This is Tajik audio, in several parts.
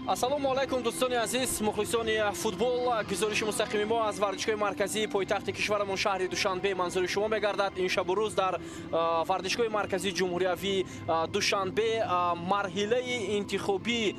Ассалому алайкум, дӯстони азиз, мухлисони футбол. Гузориши мустақими мо аз варзишгоҳи марказии пойтахти кишварамон шаҳри Душанбе манзури шумо мегардад. Ин шабу рӯз дар варзишгоҳи марказии ҷумҳуриявии Душанбе марҳилаи интихобии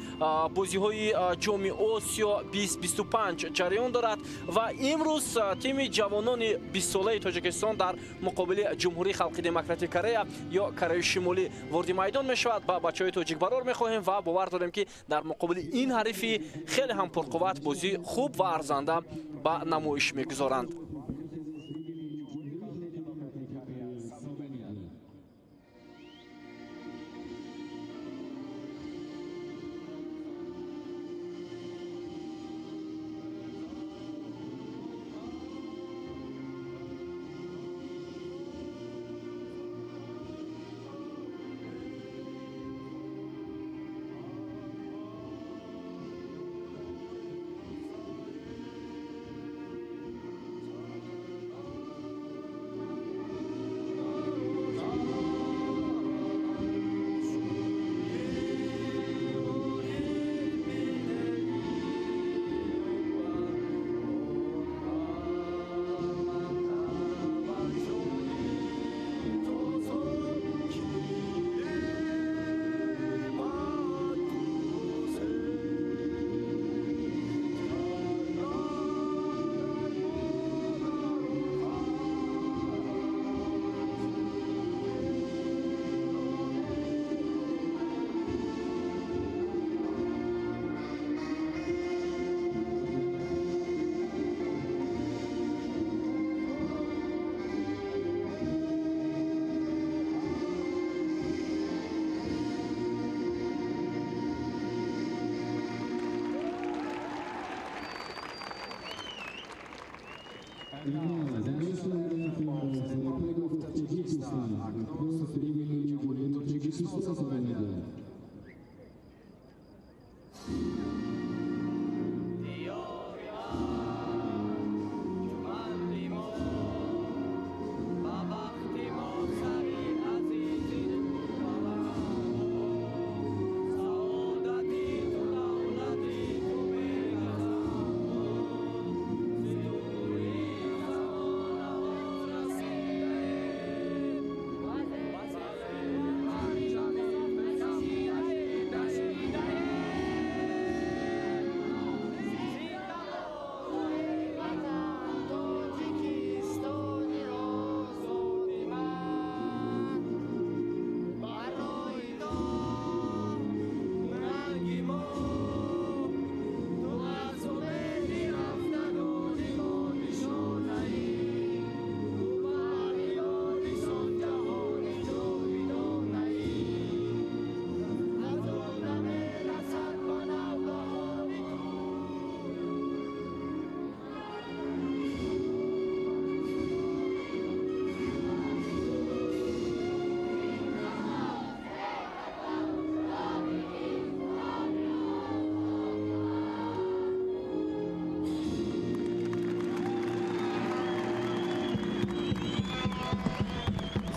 бозиҳои ҷоми Осиё 2025 ҷараён дорад ва имрӯз тими ҷавонони 20-солаи Тоҷикистон дар муқобили Ҷумҳурии Халқи Демократии Корея ё Кореяи Шимолӣ ворди майдон мешавад. Ба бачаҳои тоҷик барор мехоҳем ва бовар дорем, ки дар муқобили ин ҳарифи хеле ҳам пурқувват бозӣ хуб ва арзанда ба намоиш мегузоранд.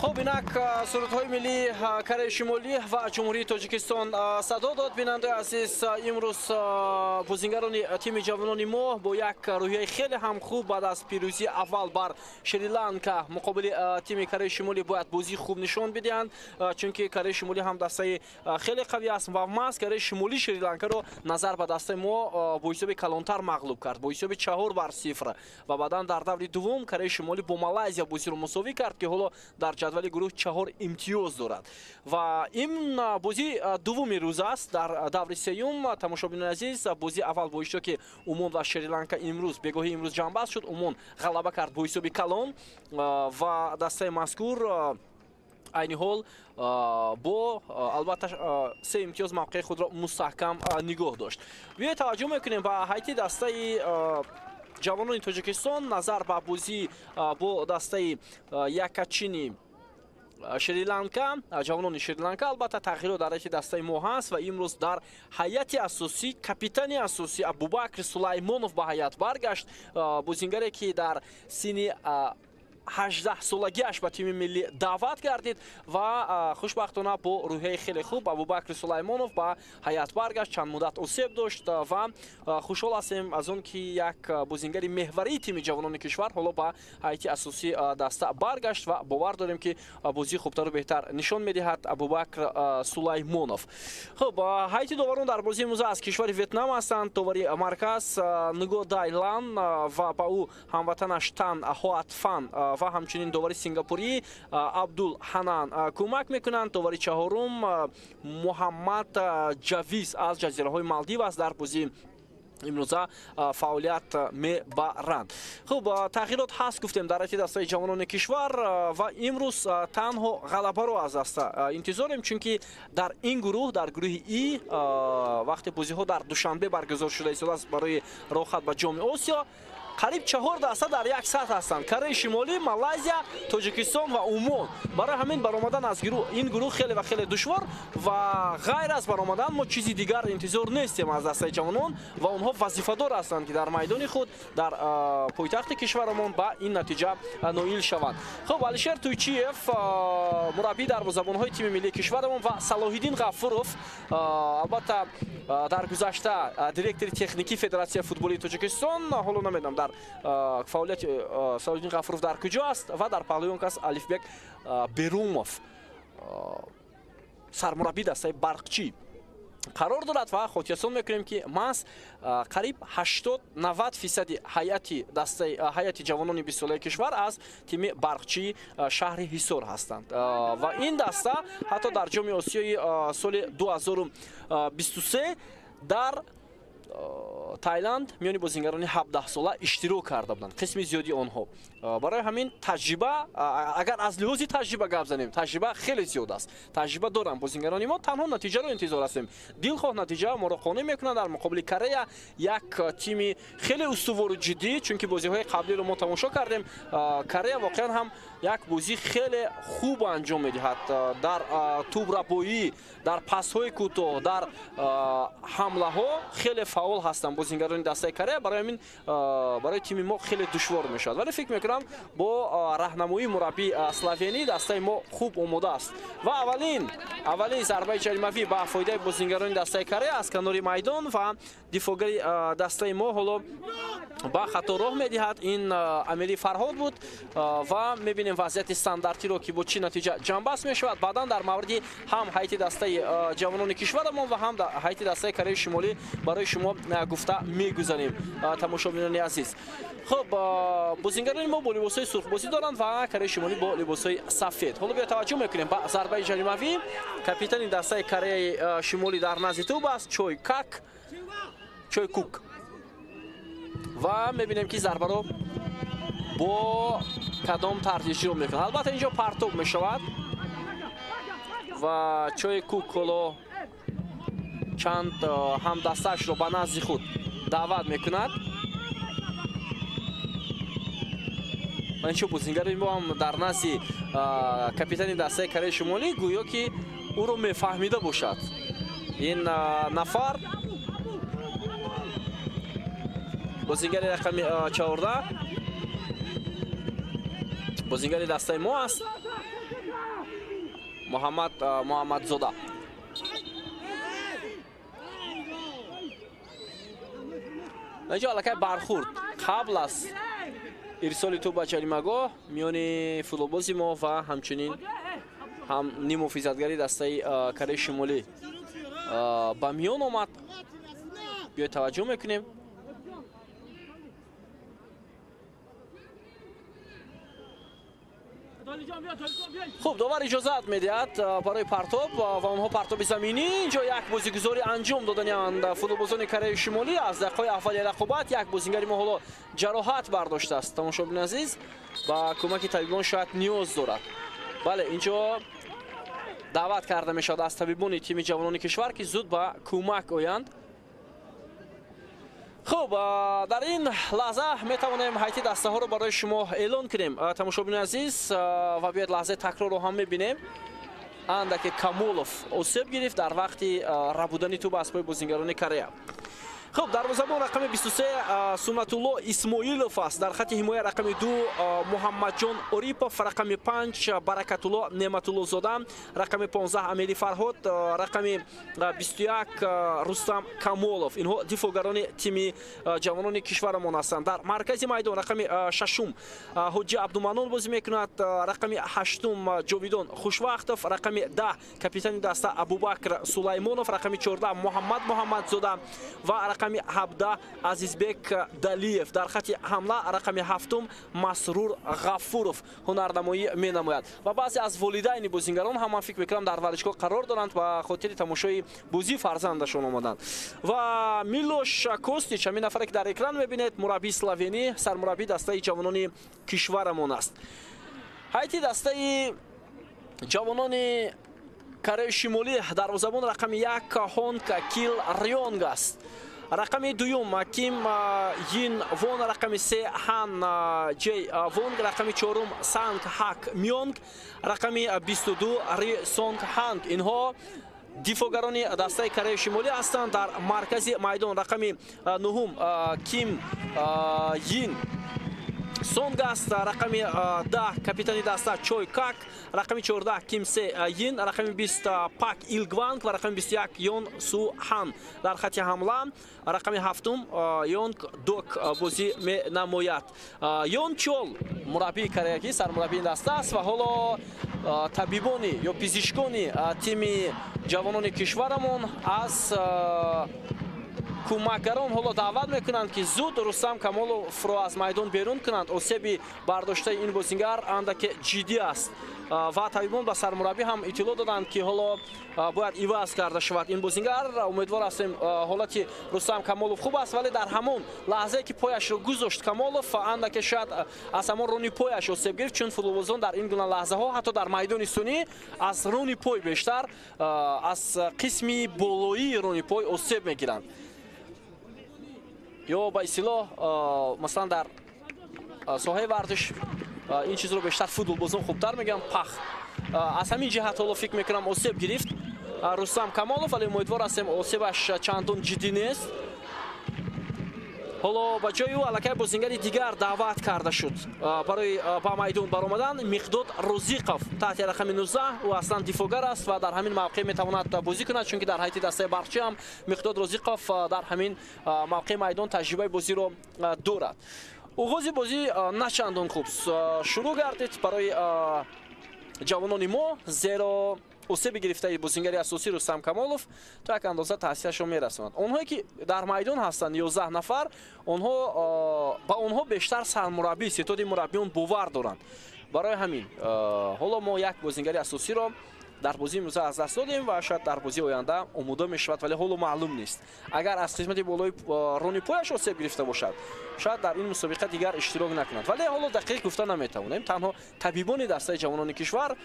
Хуб, инак сурудҳои миллии Кореяи Шимолӣ ва Ҷумҳурии Тоҷикистон садо дод. Бинандаи азиз, имрӯз бозингарони тими ҷавонони мо бо як рӯҳияи хеле ҳам хуб баъд аз пирӯзии аввал бар Шри-Ланка муқобили тими Кореяи Шимолӣ бояд бозии хуб нишон бидиҳанд, чунки Кореяи Шимолӣ ҳам дастаи хеле қавӣ аст ва маҳз Кореяи Шимолӣ Шри-Ланкаро назар ба дастаи мо бо ҳисоби калонтар мағлуб кард, бо ҳисоби 4-0, ва баъдан дар даври дуввум Кореяи Шимолӣ бо Малайзия бозиро мусовӣ кард, ки ҳоло дар ҷадвали ҷадвали гурӯҳ 4 имтиёз дорад. Ва ин бозӣ дуввуми рӯз аст дар даври сеюм. Тамошобинони азиз, бозии аввал бо иштироки Умон ва Шри-Ланка имрӯз, бегоҳи имрӯз ҷамъбаст шуд. Умон ғалаба кард бо ҳисоби калон ва дастаи мазкур айни ҳол бо албатта 3 имтиёз мавқеи худро мустаҳкам нигоҳ дошт. Биёед таваҷҷӯҳ мекунем ба ҳайати дастаи ҷавонони Тоҷикистон назар ба бозӣ бо дастаи якачини Шри-Ланка, ҷавонони Шри-Ланка. Албатта тағйирот дар ҳайати дастаи мо ҳаст ва имрӯз дар ҳайати асосӣ капитани асосӣ Абубакр Сулаймонов ба ҳайат баргашт. Бозингаре ки дар синни 18 солагиаш ба тими миллӣ даъват гардид ва хушбахтона бо рӯҳияи хеле хуб Абубакр Сулаймонов ба ҳайат баргашт. Чанд муддат осеб дошт ва хушҳол ҳастем аз он ки як бозингари меҳварии тими ҷавонони кишвар ҳоло ба ҳайати асосии даста баргашт ва бовар дорем ки бозии хубтару беҳтар нишон медиҳад Абубакр Сулаймонов. Хуб, ҳайати доварон дар бозии имрӯза аз кишвари Ветнам ҳастанд. Довари марказ Нго Дайлан ва ба ӯ ҳамватанаш Тан Хоатфан ва ҳамчунин довари сингапурӣ Абдул Ҳанан кӯмак мекунанд. Довари чаҳорум Муҳаммад Ҷавиз аз ҷазираҳои Малдив аст, дар бозии имрӯза фаъолият мебаранд. Хуб, тағйирот ҳаст гуфтем дар ҳайати дастаи ҷавонони кишвар ва имрӯз танҳо ғалабаро аз даста интизорем, чунки дар ин гурӯҳ, дар гурӯҳи И, вақте бозиҳо дар Душанбе баргузор шуда истодааст барои роҳхат ба Ҷоми Осиё, қариб 4 даста дар як сатҳ ҳастанд: Кореяи Шимолӣ, Малайзия, Тоҷикистон ва Умон. Барои ҳамин баромадан аз ин гурӯҳ хеле ва хеле душвор ва ғайр аз баромадан мо чизи дигар интизор нестем аз дастаи ҷавонон ва онҳо вазифадор ҳастанд ки дар майдони худ дар пойтахти кишварамон ба ин натиҷа ноил шаванд. Хуб, Алишер Туйчиев, мураббии дарвозабонҳои тими миллии кишварамон, ва Салоҳиддин Ғафуров, албатта дар гузашта директори техникии Федератсияи футболии Тоҷикистон, ҳоло намедонам дар фаъолияти Салоҳиддин Ғафуров дар куҷо аст, ва дар паҳлӯи он кас Алифбек Берумов, сармураббии дастаи Барқчӣ қарор дорад. Ва хотиррасон мекунем ки маҳз қариб 80-90 фисади ҳайати ҷавонони 20-солаи кишвар аз тими Барқчии шаҳри Ҳисор ҳастанд ва ин даста ҳатто дар Ҷоми Осиёи соли 2023 дар Тайланд миёни бозингарони 17-сола иштирок карда буданд, қисми зиёди онҳо. Барои ҳамин таҷриба, агар аз лиҳози таҷриба гап занем, таҷриба хеле зиёд аст. Таҷриба доранд бозингарони мо, танҳо натиҷаро интизор ҳастем. Дилхоҳ натиҷа моро қонеъ мекунад. Дар муқобили Корея, як тими хеле устувору ҷиддӣ, чунки бозиҳои қаблиро мо тамошо кардем, Корея воқеан ҳам як бозӣ хеле хуб анҷом медиҳад дар тӯбрабоӣ, дар пасҳои кӯтоҳ, дар ҳамлаҳо хеле фаъол ҳастанд бозингарони дастаи Корея. Барои ҳамин барои тими мо хеле душвор мешавад, вале фикр мекунам бо раҳнамоии мураббии словенӣ дастаи мо хуб омода аст. Ва аввалин зарбаи ҷаримавӣ ба фоидаи бозингарони дастаи Корея аз канори майдон ва дифоъгари дастаи мо ҳоло ба хато роҳ медиҳад. Ин Амири Фарҳод буд ва мебинем вазъияти стандартиро ки бо чӣ натиҷа ҷамъбаст мешавад. Баъдан дар мавриди ҳам ҳайати дастаи ҷавонони кишварамон ва ҳам ҳайати дастаи Кореяи Шимолӣ барои шумо гуфта мегузарем, тамошобинони азиз. Хуб, бозингарони мо бо либосҳои сурхбозӣ доранд ва Кореяи Шимолӣ бо либосҳои сафед. Ҳоло биё таваҷҷӯҳ мекунем ба зарбаи ҷаримавӣ. Капитани дастаи Кореяи Шимолӣ дар назди тӯб аст, Чой Кук, ва мебинем ки зарбаро бо кадом тарз иҷро мекунад. Албатта инҷо партоб мешавад ва Чой Кук ҳоло чанд ҳамдастаашро ба назди худ даъват мекунад. Ва инчо бозингари мо ҳам дар назди капитани дастаи Кореяи Шимолӣ гӯё ки ӯро мефаҳмида бошад. Ин нафар бозингари рақами 14 бозингари дастаи мо аст, Муҳаммад Муҳаммадзода. Инҷо аллакай бархӯрд қабл аз ирсоли тӯб ба ҷаримагоҳ миёни футболбози мо ва ҳамчунин ҳам ниммуҳофизатгари дастаи Кореяи Шимолӣ ба миён омад. Биёед таваҷҷӯҳ мекунем. Хуб, довар иҷозат медиҳад барои партоб ва онҳо партоби заминӣ. Инҷо як бозигузорӣ анҷом доданианд футболбозони Кореяи Шимолӣ аз дақиқаҳои аввали рақобат. Як бозингари мо ҳоло ҷароҳат бардоштааст. Тамошобини азиз, ба кӯмаки табибон шояд ниёз дорад. Бале, инҷо даъват карда мешавад аз табибони тими ҷавонони кишвар, ки зуд ба кӯмак оянд. Хуб, дар ин лаҳза метавонем ҳайати дастаҳоро барои шумо эълон кунем, тамошобини азиз, ва биёед лаҳзаи такрорро ҳам мебинем. Андаке Камолов осеб гирифт дар вақти рабудани тӯб аз пои бозингарони Корея. Хуб, дарвозабон рақами 23 Суннатулло Исмоилов аст. Дар хати ҳимоя рақами 2 Муҳаммадҷон Орипов, рақами 5 Баракатулло Неъматуллозода, рақами 15 Амири Фарҳод, рақами 21 Рустам Камолов. Инҳо дифоъгарони тими ҷавонони кишварамон ҳастанд. Дар маркази майдон рақами 6 Ҳоҷи Абдуманон бозӣ мекунад, рақами 8 Ҷовидон Хушвақтов, рақами 10 капитани даста Абубакр Сулаймонов, рақами 14 Муҳаммад Муҳаммадзода ва рақами 17 Азизбек Далиев. Дар хати ҳамла рақами 7 Масрур Ғафуров ҳунарнамоӣ менамояд. Ва баъзе аз волидайни бозингарон ҳам, ман фикр мекунам, дар варзишгоҳ қарор доранд, ба хотири тамошои бозии фарзандашон омаданд. Ва Милош Костич, ҳамин нафаре ки дар экран мебинед, мураббии словенӣ, сармураббии дастаи ҷавонони кишварамон аст. Ҳайати дастаи ҷавонони Кореяи Шимолӣ дарвозабон рақами 1 Хонг Кил Рёнг аст. Рақами 2 Ким Йин Вон, рақами 3 Хан Ҷей Вонг, рақами 4 Санг Хак Мёнг, рақами 22 Ри Сонг Ханг. Инҳо дифоъгарони дастаи Кореяи Шимолӣ ҳастанд. Дар маркази майдон рақами 9 Ким Йин Сонг аст, рақами 10 капитани даста Чой Как, рақами 14 Ким Се Йин, рақами 20 Пак Илгванг ва рақами 21 Йон Су Хан. Дар хати ҳамла рақами 7 Йонг Док бозӣ менамояд. Йон Чол мураббии кореягӣ, сармураббии даста аст ва ҳоло табибони ё пизишкони тими ҷавонони кишварамон аз кӯмакгарон ҳоло даъват мекунанд, ки зуд Рустам Камоловро аз майдон берун кунанд. Осеби бардоштаи ин бозингар андаке ҷиддӣ аст ва табибон ба сармураббӣ ҳам иттилоъ доданд, ки ҳоло бояд иваз карда шавад ин бозингар. Умедвор ҳастем, ҳолати Рустам Камолов хуб аст, вале дар ҳамон лаҳзае ки пояшро гузошт Камолов, андаке шояд аз ҳамон рони пояш осеб гирифт, чун футболбозон дар ин гуна лаҳзаҳо ҳатто дар майдони сунӣ аз рони пой бештар аз қисми болоии рони пой осеб мегиранд. Ё ба истилоҳ, масалан, дар соҳаи варзиш ин чизро бештар футболбозон хубтар мегӯянд, пах. Аз ҳамин ҷиҳат ҳоло фикр мекунам осеб гирифт Рустам Камолов, вале умедвор ҳастем осебаш чандон ҷиддӣ нест. Ҳоло ба ҷои ӯ аллакай бозингари дигар даъват карда шуд барои ба майдон баромадан. Миқдод Розиқов таҳти рақами 19, ӯ аслан дифоъгар аст ва дар ҳамин мавқеъ метавонад бозӣ кунад, чунки дар ҳайати дастаи Барқчӣ ҳам Миқдод Розиқов дар ҳамин мавқеи майдон таҷрибаи бозиро дорад. Оғози бозӣ на чандон хуб шурӯъ гардид барои ҷавонони мо, зеро осеби гирифтаи бозингари асосӣ Рустам Камолов то як андоза таъсирашро мерасонад. Онҳое ки дар майдон ҳастанд, 11 нафар, онҳо ба онҳо бештар сармураббӣ, ситоди мураббиён бовар доранд. Барои ҳамин ҳоло мо як бозингари асосиро дар бозии имрӯза аз даст додем ва шояд дар бозии оянда омода мешавад, вале ҳоло маълум нест. Агар аз қисмати болои рони пояш осеб гирифта бошад, шояд дар ин мусобиқа дигар иштирок накунад, вале ҳоло дақиқ гуфта наметавонем. Танҳо табибони дастаи ҷавонони кишвар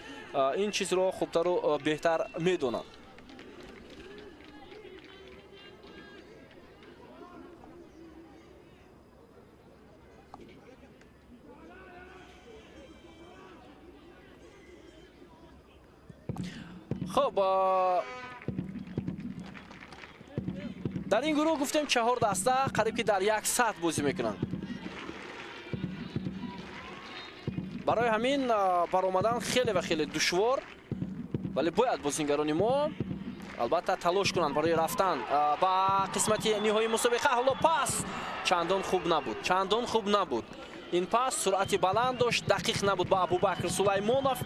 ин чизро хубтару беҳтар медонанд. Хуб, дар ин гурӯҳ гуфтем 4 даста қариб ки дар як сатҳ бозӣ мекунанд. Барои ҳамин баромадан хеле ва хеле душвор, вале бояд бозингарони мо албатта талош кунанд барои рафтан ба қисмати ниҳоии мусобиқа. Ҳоло пас чандон хуб набуд, чандон хуб набуд. Ин пас суръати баланд дошт, дақиқ набуд ба Абубакр Сулаймонов.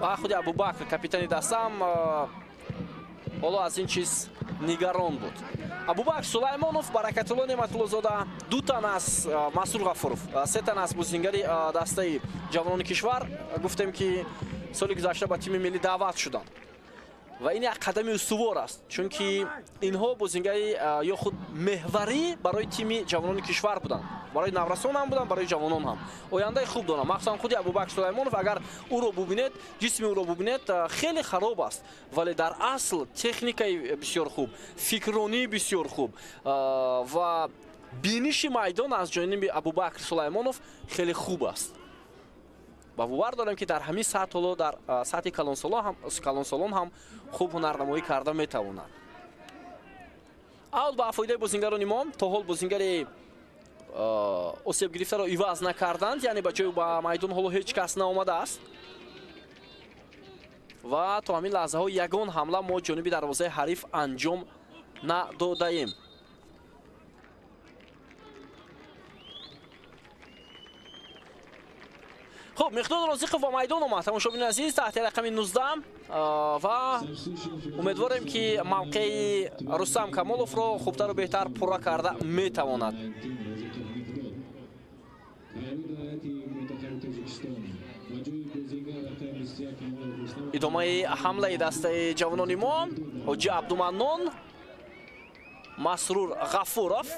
Ва худи Абубакр капитани дастам Ҳоло аз ин чиз нигарон буд. Абубакр Сулаймонов, Баракатулло Неъматуллозода, ду тан аз Масрур Ғафуров, се тан аз бозингари дастаи ҷавонони кишвар гуфтем, ки соли гузашта ба тими миллӣ даъват шуданд. Ва ин як қадами устувор аст, чунки инҳо бозингари ё худ меҳварӣ барои тими ҷавонони кишвар буданд, барои наврасон ҳам буданд, барои ҷавонон ҳам. Ояндаи хуб доранд. Махсусан худи Абубакр Сулаймонов, агар ӯро бубинед, ҷисми ӯро бубинед, хеле хароб аст, вале дар асл техникаи бисёр хуб, фикронии бисёр хуб ва биниши майдон аз ҷониби Абубакр Сулаймонов хеле хуб аст. Ва бовар дорем, ки дар ҳамин сатҳ ҳоло дар сатҳи калонсолон ҳам хуб ҳунарнамоӣ карда метавонанд. Аут ба фоидаи бозингарони мо. То ҳол бозингари осеб гирифтаро иваз накарданд, яъне ба ҷои ба майдон ҳоло ҳеҷ кас наомадааст ва то ҳамин лаҳзаҳо ягон ҳамла мо ҷониби дарвозаи ҳариф анҷом надодаем. Хуб, Миқдод Розиқов ба майдон омад, тамошобини азиз, таҳти рақами 19 ва умедворем, ки мавқеи Рустам Камоловро хубтару беҳтар пурра карда метавонад. Идомаи ҳамлаи дастаи ҷавонони мо Ҳоҷи Абдуманнон, Масрур Ғафуров,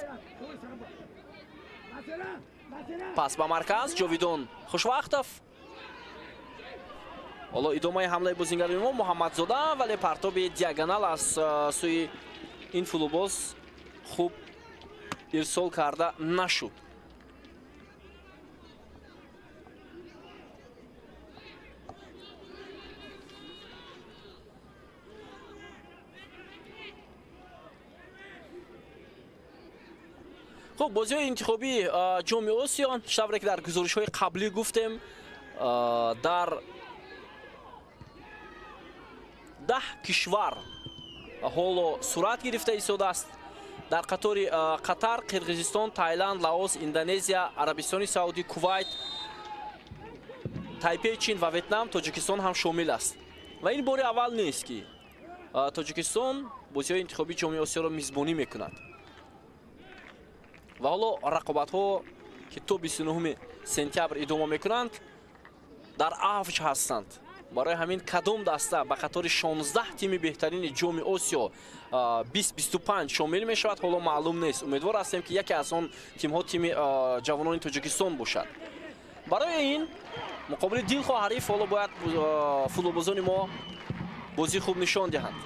пас ба марказ Ҷовидон Хушвақтов. Ҳоло идомаи ҳамлаи бозингарони мо Муҳаммадзода, вале партоби диагонал аз сӯи ин футболбоз хуб ирсол карда нашуд. Хуб, бозиҳои интихобии ҷоми Осиё, тавре ки дар гузоришҳои қаблӣ гуфтем, дар 10 кишвар ҳоло сурат гирифта истодааст. Дар қатори Қатар, Қирғизистон, Тайланд, Лаос, Индонезия, Арабистони Саудӣ, Кувайт, Тайпеи Чин ва Ветнам Тоҷикистон ҳам шомил аст. Ва ин бори аввал нест, ки Тоҷикистон бозиҳои интихобии ҷоми Осиёро мизбонӣ мекунад. Ва ҳоло рақобатҳо, ки то 29 сентябр идома мекунанд, дар авҷ ҳастанд. Барои ҳамин кадом даста ба қатори 16 тими беҳтарини ҷоми Осиё 2025 шомил мешавад, ҳоло маълум нест. Умедвор ҳастем, ки яке аз он тимҳо тими ҷавонони Тоҷикистон бошад. Барои ин муқобили дилхоҳ ҳариф ҳоло бояд футболбозони мо бозии хуб нишон диҳанд.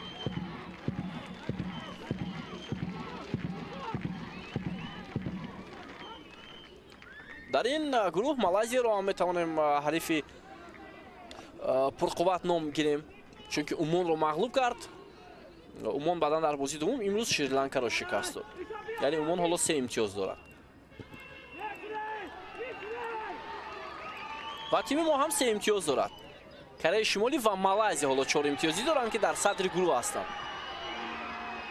Дар ин гурӯҳ Малайзияро ҳам метавонем ҳарифи пурқувват ном гирем, чунки Умонро мағлуб кард. Умон баъдан дар бозии дуввум имрӯз Шри-Ланкаро шикаст дод. Яъне Умон ҳоло 3 имтиёз дорад. Ва тими мо ҳам 3 имтиёз дорад. Кореяи Шимолӣ ва Малайзия ҳоло 4 имтиёзӣ доранд, ки дар сатри гурӯҳ ҳастанд.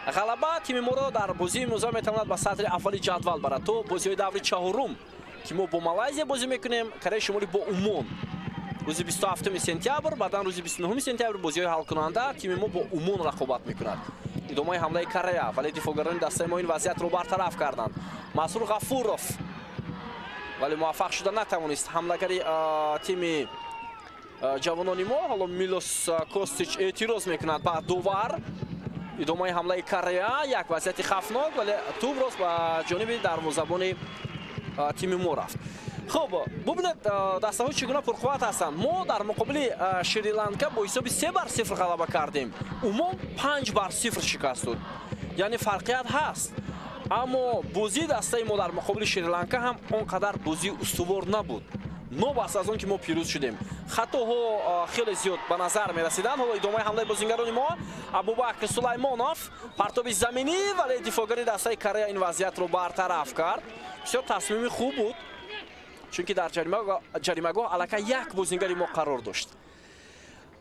Ғалаба тими моро дар бозии имрӯза метавонад ба сатри аввали ҷадвал барад то бозиҳои даври чаҳорум, ки мо бо Малайзия бозӣ мекунем, Кореяи Шимолӣ бо Умон. Рӯзи 27 сентябр, баъдан рӯзи 29 сентябр бозиҳои ҳалкунанда тими мо бо Умон рақобат мекунад. Идомаи ҳамлаи Корея, вале дифоъгарони дастаи мо ин вазъиятро бартараф карданд. Масрур Ғафуров, вале муваффақ шуда натавонист. Ҳамлагари тими ҷавонони мо ҳоло Милос Костич эътироз мекунад ба довар. Идомаи ҳамлаи Корея, як вазъияти хавфнок, вале тӯб рост ба ҷониби дарвозабони тими мо рафт. Хуб, бубинед дастаҳо чӣ гуна пурқувват ҳастанд. Мо дар муқобили Шри-Ланка бо ҳисоби 3-0 ғалаба кардем. Умон 5-0 шикаст дод. Яъне фарқият ҳаст. Аммо бозии дастаи мо дар муқобили Шри-Ланка ҳам он қадар бозии устувор набуд. Новобаста аз он ки мо пирӯз шудем. Хатоҳо хеле зиёд ба назар мерасиданд. Ҳоло идомаи ҳамлаи бозингарони мо Абубакр Сулаймонов, партоби заминӣ, вале дифоъгари дастаи Корея ин вазъиятро бартараф кард. Бисёр тасмими хуб буд, чунки дар ҷаримагоҳ аллакай як бозингари мо қарор дошт.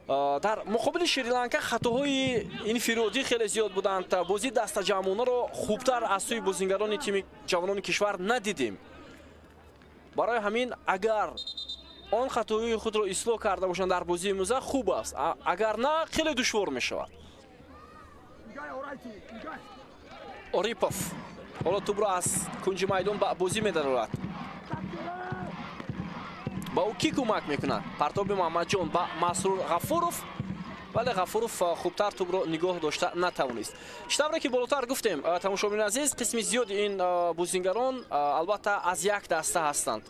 Дар муқобили Шри-Ланка хатоҳои инфиродӣ хеле зиёд буданд. Бозии дастаҷамъонаро хубтар аз сӯи бозингарони тими ҷавонони кишвар надидем. Барои ҳамин агар он хатоҳои худро ислоҳ карда бошанд дар бозии имрӯза хуб аст, агар на хеле душвор мешавад. Орипов ҳоло тӯбро аз кунҷи майдон ба бозӣ медарорад. Ба ӯ кӣ кӯмак мекунад? Партоби Муҳаммадҷон ба Масрур Ғафуров, вале Ғафуров хубтар тӯбро нигоҳ дошта натавонист. Чӣ тавре ки болотар гуфтем, тамошобинони азиз, қисми зиёди ин бозингарон албатта аз як даста ҳастанд.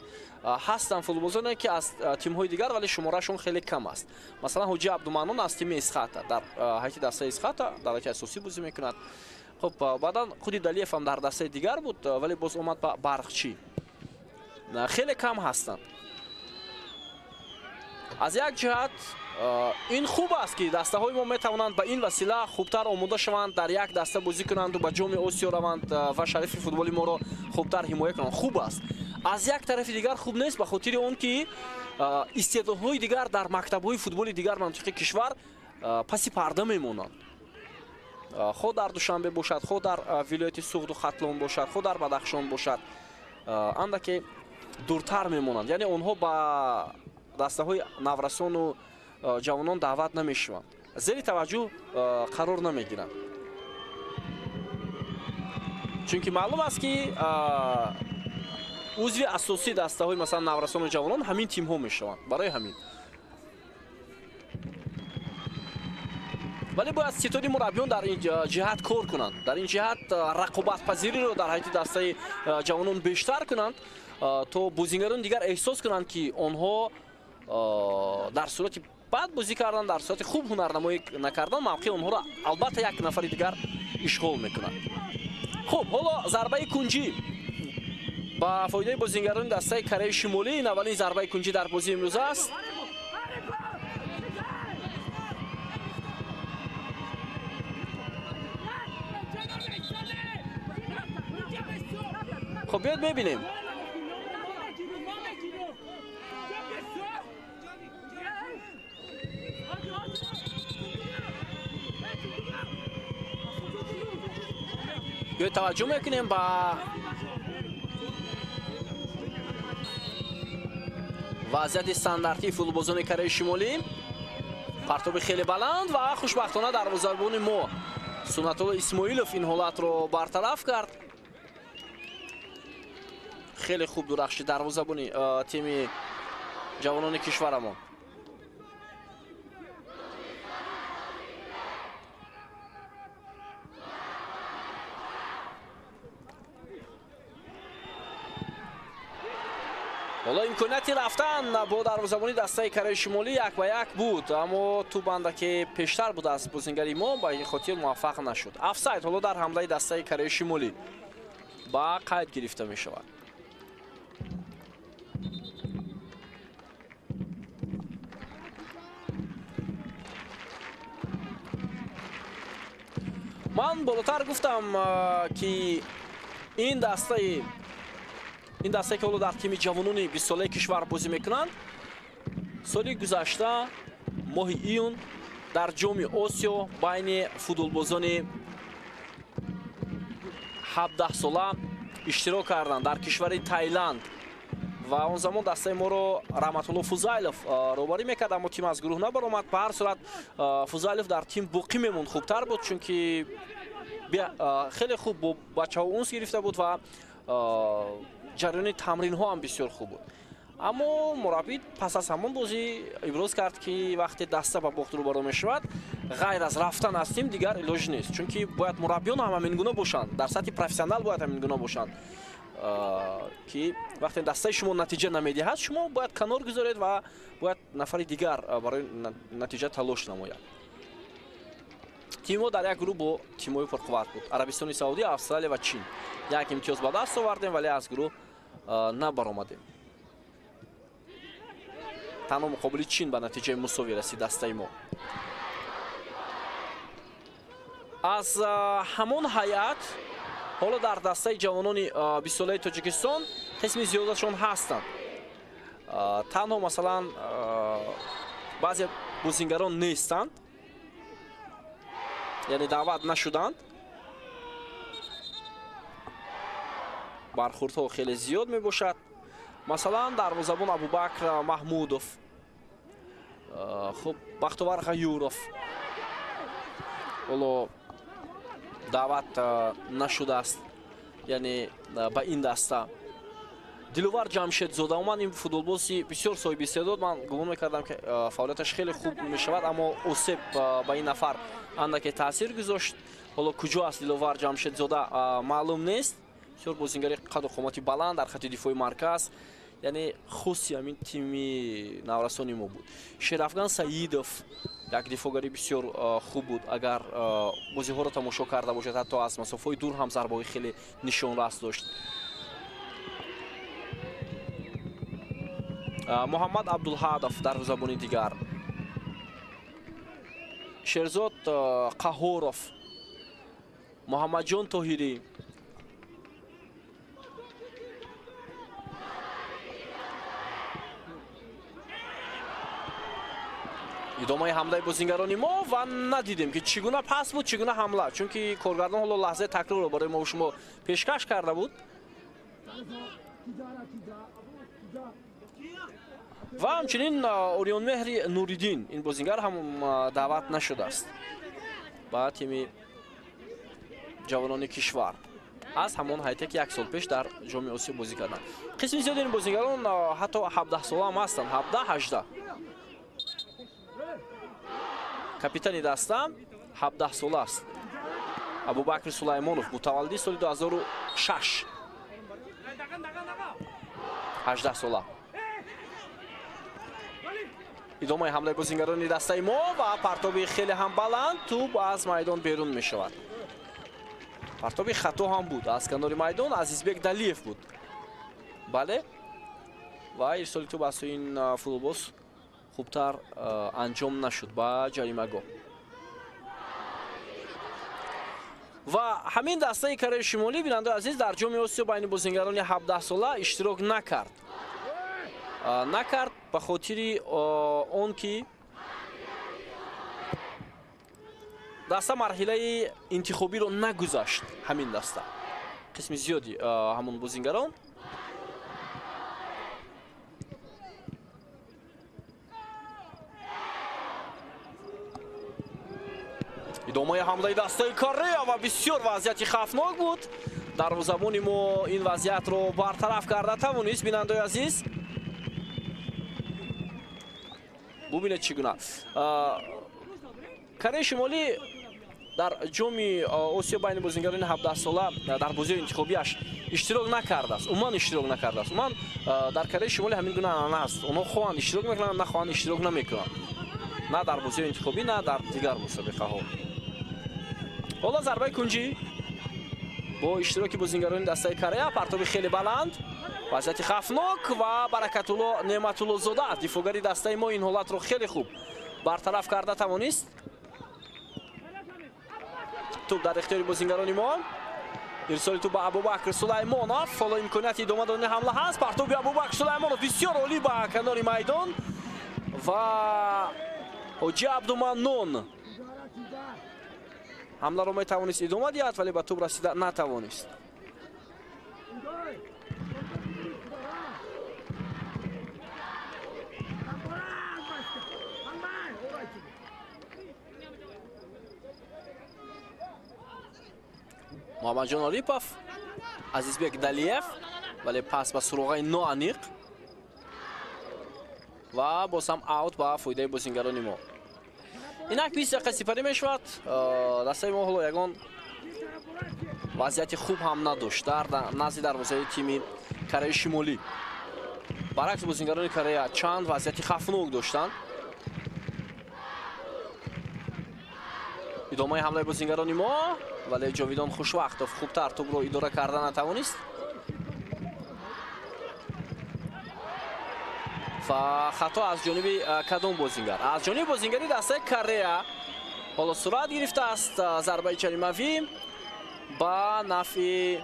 Ҳастанд футболбозоне ки аз тимҳои дигар, вале шуморашон хеле кам аст. Масалан, Ҳоҷи Абдуманнон аз тими Исхата дар ҳайати дастаи Исхата дар ҳайати асосӣ бозӣ мекунад. Хуб, баъдан худи Далиев ҳам дар дастаи дигар буд, вале боз омад ба Барқчӣ. Хеле кам ҳастанд. Аз як ҷиҳат ин хуб аст, ки дастаҳои мо метавонанд ба ин васила хубтар омода шаванд, дар як даста бозӣ кунанду ба ҷоми Осиё раванд ва шарифи футболи моро хубтар ҳимоя кунанд. Хуб аст. Аз як тарафи дигар хуб нест, ба хотири он ки истеъдодҳои дигар дар мактабҳои футболи дигар мантиқи кишвар паси парда мемонанд. Хо дар Душанбе бошад, хо дар вилояти Суғду Хатлон бошад, хо дар Бадахшон бошад, андаке дуртар мемонанд. Яъне онҳо ба дастаҳои наврасону ҷавонон даъват намешаванд, зери таваҷҷӯҳ қарор намегиранд. Чунки маълум аст, ки узви асосии дастаҳои масалан наврасону ҷавонон ҳамин тимҳо мешаванд. Барои ҳамин вале бояд ситоди мураббиён дар ин ҷиҳат кор кунанд, дар ин ҷиҳат рақобатпазириро дар ҳайати дастаи ҷавонон бештар кунанд, то бозингарони дигар эҳсос кунанд, ки онҳо дар сурати бад бозӣ кардан, дар сурати хуб ҳунарнамоӣ накардан, мавқеи онҳоро албатта як нафари дигар ишғол мекунад. Хуб, ҳоло зарбаи кунҷӣ ба фоидаи бозингарони дастаи Кореяи Шимолӣ. Ин аввалин зарбаи кунҷӣ дар бозии имрӯза аст. Хуб, биёд мебинем. Биёед таваҷҷӯҳ мекунем ба вазъияти стандартии футболбозони Кореяи Шимолӣ. Партоби хеле баланд ва хушбахтона дарвозабони мо Сунатулло Исмоилов ин ҳолатро бартараф кард. Хеле хуб дурахшид дарвозабони тими ҷавонони кишварамон. Ҳоло имконияти рафтан бо дарвозабони дастаи Кореяи Шимолӣ 1-1 буд, аммо тӯбанда ки пештар буд аз бозингари мо, ба ин хотир муваффақ нашуд. Офсайд ҳоло дар ҳамлаи дастаи Кореяи Шимолӣ ба қайд гирифта мешавад. Ман болотар гуфтам, ки ин дастае ки ҳоло дар тими ҷавонони 20-солаи кишвар бозӣ мекунанд, соли гузашта моҳи июн дар ҷоми Осиё байни футболбозони 17-сола иштирок карданд дар кишвари Таиланд ва он замон дастаи моро Раҳматулло Фузайлов роҳбарӣ мекард, аммо тим аз гурӯҳ набаромад. Ба ҳар сурат Фузайлов дар тим боқӣ мемонд, хубтар буд, чунки хеле хуб бо бачаҳо унс гирифта буд ва ҷараёни тамринҳо ҳам бисёр хуб буд. Аммо мураббӣ пас аз ҳамон бозӣ иброз кард, ки вақте даста ба бохт рӯбарӯ мешавад, ғайр аз рафтан аз тим дигар илоҷ нест, чунки бояд мураббиён ҳам ҳамин гуна бошанд, дар сатҳи профессионал бояд ҳамин гуна бошанд, ки вақте дастаи шумо натиҷа намедиҳад, шумо бояд канор гузоред ва бояд нафари дигар барои натиҷа талош намояд. Тимҳо дар як гурӯҳ бо тимҳои пурқувват буд: Арабистони Саудӣ, Австралия ва Чин. Як имтиёз ба даст овардем, вале аз гурӯҳ набаромадем. Танҳо муқобили Чин ба натиҷаи мусовӣ расид дастаи мо. Аз ҳамон ҳайат ҳоло дар дастаи ҷавонони 20-солаи Тоҷикистон қисми зиёдашон ҳастанд. Танҳо масалан баъзе бозингарон нестанд, яъне даъват нашуданд. Бархурдҳо хеле зиёд мебошад. Масалан, дарвозабон Абубакр Маҳмудов, хуб, Бахтовар Ғаюров ҳоло Даъват нашудааст, яъне ба ин даста. Диловар Ҷамшедзода омад. Ин футболбози бисёр соҳиби истеъдод. Ман гумон мекардам, ки фаъолияташ хеле хуб мешавад, аммо осеб ба ин нафар андаке таъсир гузошт. Ҳоло куҷо аст Диловар Ҷамшедзода маълум нест. Бисёр бозингари қаду қомати баланд дар хати дифои марказ, яъне хоси ҳамин тими наврасони мо буд. Шерафган Саидов як дифогари бисёр хуб буд. Агар бозиҳоро тамошо карда бошад, ҳатто аз масофаҳои дур ҳам зарбаҳои хеле нишонрас дошт. Муҳаммад Абдулҳадов дарвозабони дигар, Шерзод Қаҳоров, Муҳаммадҷон Тоҳирӣ, идомаи ҳамлаи бозингарони мо ва надидем, ки чӣ гуна пас буд, чӣ гуна ҳамла, чунки коргардон ҳоло лаҳзаи такрорро барои мо шумо пешкаш карда буд. Ва ҳамчунин Ориёнмеҳри Нуриддин, ин бозингар ҳам даъват нашудааст ба тими ҷавонони кишвар аз ҳамон ҳайате, ки як сол пеш дар Ҷоми Осиё бозӣ карданд. Қисми зиёди ин бозингарон ҳатто 17 сола ҳам ҳастанд, 17, 18. Капитани даста 17 сола аст, Абубакр Сулаймонов, мутаваллиди соли 2006, 18 сола. Идомаи ҳамлаи бозингарони дастаи мо ва партоби хеле ҳам баланд, тӯб аз майдон берун мешавад. Партоби хато ҳам буд аз канори майдон, Азизбек Далиев буд. Бале, ва ирсоли тӯб аз сӯи ин футболбоз хубтар анҷом нашуд ба ҷаримагоҳ. Ва ҳамин дастаи Кореяи Шимолӣ, бинандаи азиз, дар Ҷоми Осиё байни бозингарони 17 сола иштирок накард. Накард ба хотири он ки даста марҳилаи интихобиро нагузашт. Ҳамин даста қисми зиёди ҳамон бозингарон идомаи ҳамлаи дастаи Корея ва бисёр вазъияти хавфнок буд. Дарвозабони мо ин вазъиятро бартараф карда тавонист. Бинандаи азиз, бубинед чӣ гуна Кореяи Шимолӣ дар Ҷоми Осиё байни бозингарони 17 сола дар бозиҳои интихобиаш иштирок накардааст, умуман иштирок накардааст. Умуман дар Кореяи Шимолӣ ҳамин гуна анъана аст. Онҳо хоҳанд иштирок мекунанд, нахоҳанд иштирок намекунанд, на дар бозиҳои интихобӣ, на дар дигар мусобиқаҳо. Ҳоло зарбаи кунҷӣ бо иштироки бозингарони дастаи Корея, партоби хеле баланд, вазъияти хавфнок ва Баракатулло Неъматуллозода, дифогари дастаи мо, ин ҳолатро хеле хуб бартараф карда тавонист. Тӯб дар ихтиёри бозингарони мо. Ирсоли тӯб ба Абубакр Сулаймонов. Ҳоло имконияти идома додани ҳамла ҳаст. Партоби Абубакр Сулаймонов бисёр олӣ ба канори майдон ва Ҳоҷи Абдуманнон ҳамларо метавонист идома диҳад, вале ба тӯб расида натавонист. Муҳаммадҷон Орипов, Азизбек Далиев, вале пас ба суроғаи ноаниқ ва боз ҳам аут ба фоидаи бозингарони мо. Инак 20 дақиқа сипарӣ мешавад. Дастаи мо ҳоло ягон вазъияти хуб ҳам надошт дар назди дарвозаи тими Кореяи Шимолӣ. Баръакс, бозингарони Корея чанд вазъияти хавфнок доштанд. Идомаи ҳамлаи бозингарони мо, вале Ҷовидон Хушвақтов хубтар тӯбро идора карда натавонист. Ва хато аз ҷониби кадом бозингар? Аз ҷониби бозингари дастаи Корея ҳоло сурат гирифтааст зарбаи ҷаримавӣ ба нафъи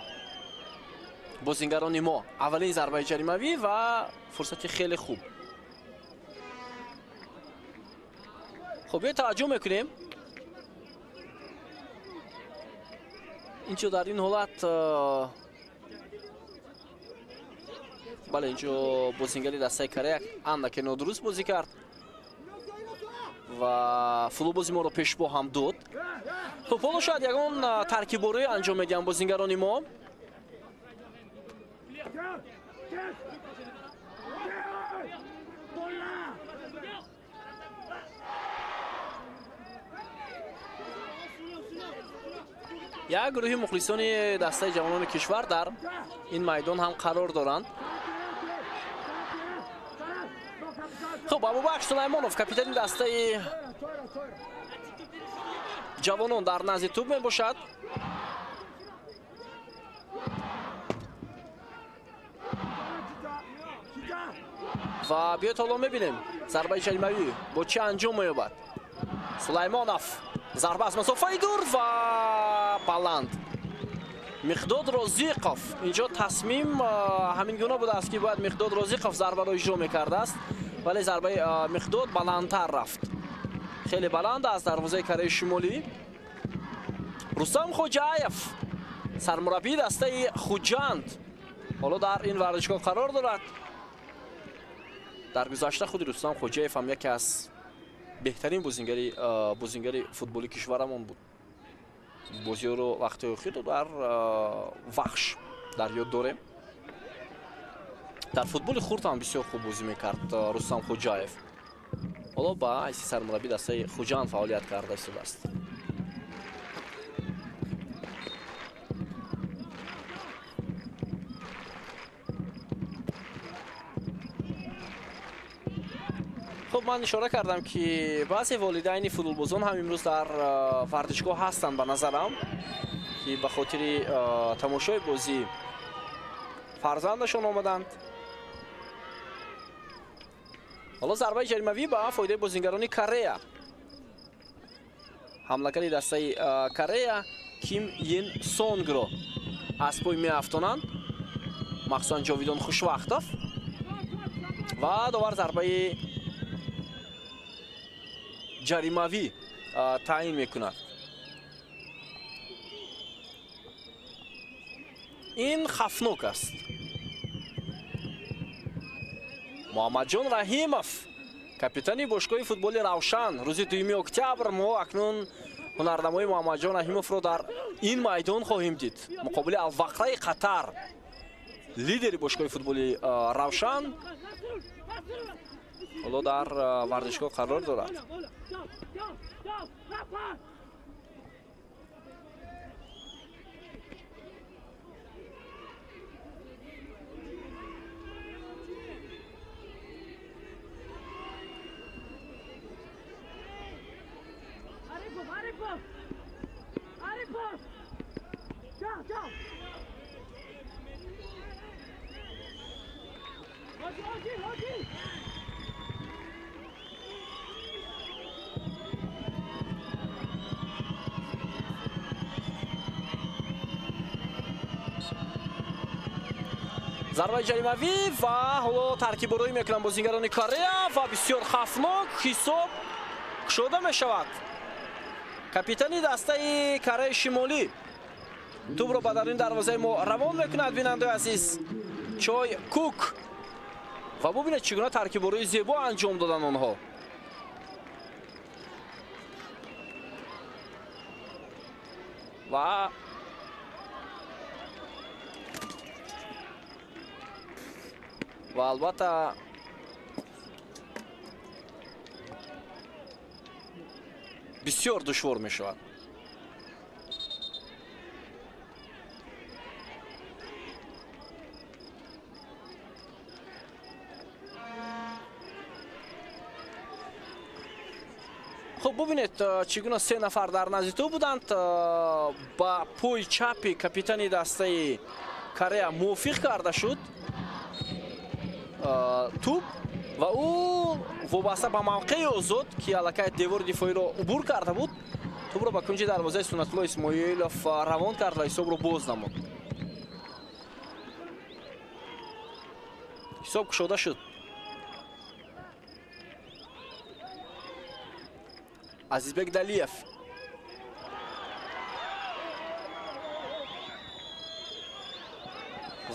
бозингарони мо. Аввалин зарбаи ҷаримавӣ ва фурсати хеле хуб. Хуб, биё таваҷҷӯҳ мекунем. Инҷо дар ин ҳолат, бале, инҷо бозингари дастаи Корея андаке нодуруст бозӣ кард ва футболбози моро пешбо ҳам дод. Хуб, ҳоло шояд ягон таркибборӣ анҷом медиҳанд бозингарони мо. Як гурӯҳи мухлисони дастаи ҷавонони кишвар дар ин майдон ҳам қарор доранд. Хуб, Абубакр Сулаймонов, капитани дастаи ҷавонон, дар назди тӯб мебошад. Ва биёед ҳоло мебинем зарбаи ҷаримавӣ бо чӣ анҷом меёбад. Сулаймонов, зарба аз масофаи дур ва баланд. Миқдод Розиқов, инҷо тасмим ҳамин гуна будааст, ки бояд Миқдод Розиқов зарбаро иҷро мекардааст, вале зарбаи Миқдод баландтар рафт, хеле баланд аз дарвозаи Кореяи Шимолӣ. Рустам Хоҷаев, сармураббии дастаи Хуҷанд, ҳоло дар ин варзишгоҳ қарор дорад. Дар гузашта худи Рустам Хоҷаев ҳам яке аз беҳтарин бозингари футболи кишварамон буд. Бозиҳоро вақти охир дар Вахш дар ёд дорем. Дар футболи хурд ҳам бисёр хуб бозӣ мекард Рустам Хоҷаев. Ҳоло ба ҳайси сармураббии дастаи Хуҷанд фаъолият карда истодааст. Хуб, ман ишора кардам, ки баъзе волидайни футболбозон ҳам имрӯз дар варзишгоҳ ҳастанд, ба назарам, ки ба хотири тамошои бозӣ фарзандашон омаданд. Ҳоло зарбаи ҷаримавӣ ба фоидаи бозингарони Корея. Ҳамлагари дастаи Корея Ким Йин Сонгро аз пой меафтонанд, махсусан Ҷовидон Хушвақтов, ва довар зарбаи ҷаримавӣ таъин мекунад. Ин хафнок аст. Муҳаммадҷон Раҳимов, капитани бошгоҳи футболи Равшан, рӯзи 2 октябр мо акнун ҳунарнамои Муҳаммадҷон Раҳимовро дар ин майдон хоҳем дид муқобили Алвақраи Қатар, лидери бошгоҳи футболи Равшан ҳоло дар варзишгоҳ қарор дорад. Зарбаи ҷаримавӣ ва ҳоло таркибборӣ мекунанд бозингарони Корея ва бисёр хафнок ҳисоб кушода мешавад. Капитани дастаи Кореяи Шимолӣ тӯбро ба даруни дарвозаи мо равон мекунад, бинандаи азиз, Чой Кук. Ва бубинед, чӣ гуна таркиббории зебо анҷом доданд онҳо. Ва албатта бисёр душвор мешавад. Хуб, бубинед, чӣ гуна се нафар дар назди тӯб буданд. Ба пои чапи капитани дастаи Корея мувофиқ карда шуд тӯб ва ӯ вобаста ба мавқеи озод, ки аллакай девори дифоиро убур карда буд, тӯбро ба кунҷи дарвозаи Суннатулло Исмоилов равон кард ва ҳисобро боз намуд. Ҳисоб кушода шуд. Азизбек Далиев.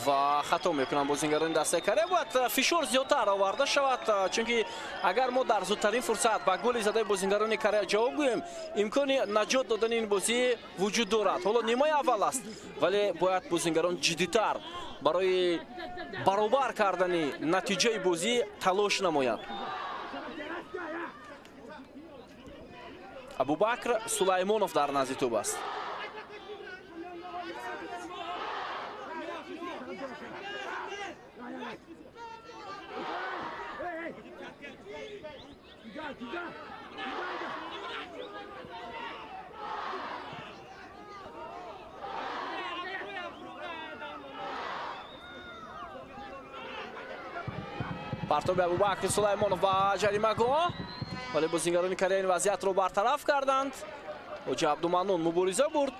Ва хато мекунанд бозингарони дастаи Корея. Бояд фишор зиёдтар оварда шавад, чунки агар мо дар зудтарин фурсат ба голи задаи бозингарони Корея ҷавоб гӯем, имкони наҷот додани ин бозӣ вуҷуд дорад. Ҳоло нимаи аввал аст, вале бояд бозингарон ҷиддитар барои баробар кардани натиҷаи бозӣ талош намоянд. Абубакр Сулаймонов дар назди тӯб аст. Партоби Абубакр Сулаймонов ба ҷаримагоҳ, вале бозингарони Корея ин вазъиятро бартараф карданд. Ҳоҷи Абдуманнон мубориза бурд.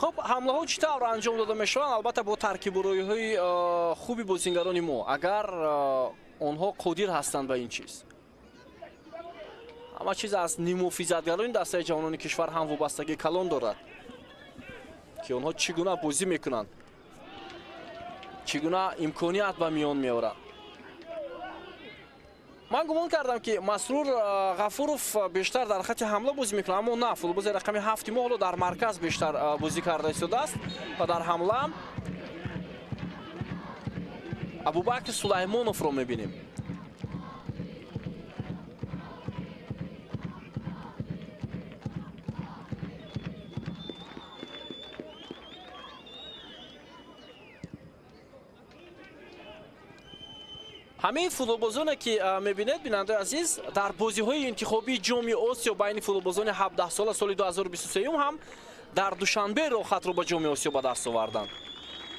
Хуб, ҳамлаҳо чӣ тавр анҷом дода мешаванд? Албатта бо таркибурӯиҳои хуби бозингарони мо, агар онҳо қодир ҳастанд ба ин чиз. Ҳама чиз аз нимуҳофизатгарони дастаи ҷавонони кишвар ҳам вобастагии калон дорад, ки онҳо чӣ гуна бозӣ мекунанд, чӣ гуна имконият ба миён меоранд. Ман гумон кардам, ки Масрур Ғафуров бештар дар хати ҳамла бозӣ мекунад, аммо на, футболбози рақами 7 мо ҳоло дар марказ бештар бозӣ карда истодааст ва дар ҳамла Абубакр Сулаймоновро мебинем. Ҳамаи футболбозоне ки мебинед, бинандаи азиз, дар бозиҳои интихобии ҷоми Осиё байни футболбозони 17 сола соли 2023 ҳам дар Душанбе роҳхатро ба ҷоми Осиё ба даст оварданд.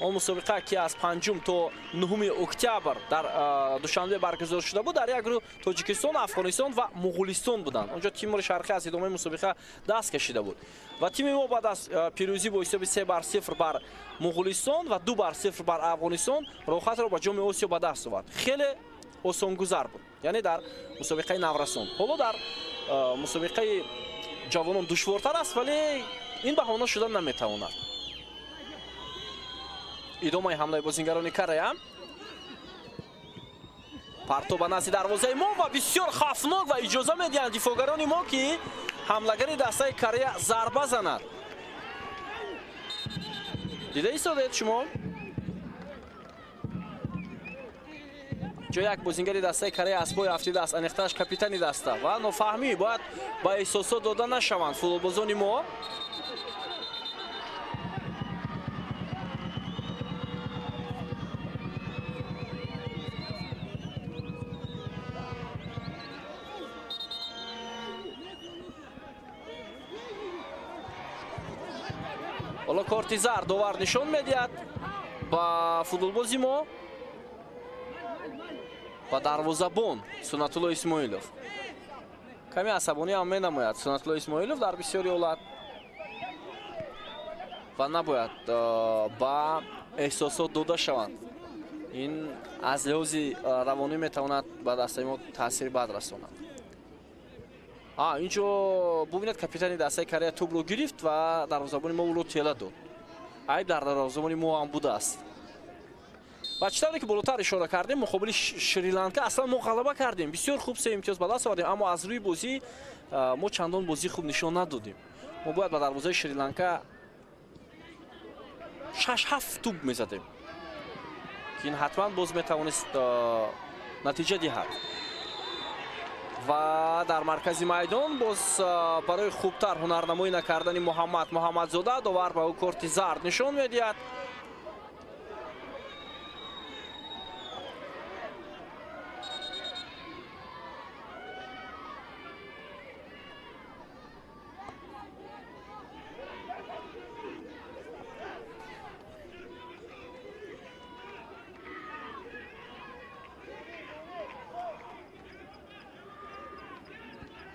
Он мусобиқа, ки аз 5 то 9 октябр дар Душанбе баргузор шуда буд, дар як гурӯҳ Тоҷикистон, Афғонистон ва Муғулистон буданд. Онҷо Тимури Шарқӣ аз идомаи мусобиқа даст кашида буд ва тими мо баъд аз пирӯзӣ бо ҳисоби 3-0 бар Муғулистон ва 2-0 бар Афғонистон роҳхатро ба ҷоми Осиё ба даст овард. Хеле осонгузар буд, яъне дар мусобиқаи наврасон. Ҳоло дар мусобиқаи ҷавонон душвортар аст, вале ин баҳона шуда наметавонад. Идомаи ҳамлаи бозингарони Корея. Парто ба назди дарвозаи мо ва бисёр хавфнок, ва иҷоза медиҳанд дифоъгарони мо, ки ҳамлагари дастаи Корея зарба занад. Дида истодаед шумо, ҷо як бозингари дастаи Корея аз пой афтидааст, аниқтараш капитани даста, ва нофаҳмӣ, бояд ба эҳсосот дода нашаванд футболбозони мо. Ҳоло корти зард довар нишон медиҳад ба футболбози мо, ба дарвозабон Сунатулло Исмоилов. Каме асабонӣ ҳам менамояд Сунатулло Исмоилов дар бисёри ҳолат ва набояд ба эҳсосот дода шаванд. Ин аз лиҳози равонӣ метавонад ба дастаи мо таъсири бад расонад. Инҷо бубинед, капитани дастаи Корея тӯбро гирифт ва дарвозабони мо ӯро тела дод. Айб дар дарвозабони мо ҳам будааст. Ва чӣ тавре ки болотар ишора кардем, муқобили Шри-Ланка аслан мо ғалаба кардем, бисёр хуб 3 имтиёз ба даст овардем, аммо аз рӯи бозӣ мо чандон бозии хуб нишон надодем. Мо бояд ба дарвозаи Шри-Ланка 6-7 тӯб мезадем, ки ин ҳатман боз метавонист натиҷа диҳад. Ва дар маркази майдон боз барои хубтар ҳунарнамоӣ накардани Муҳаммад Муҳаммадзода довар ба ӯ корти зард нишон медиҳад.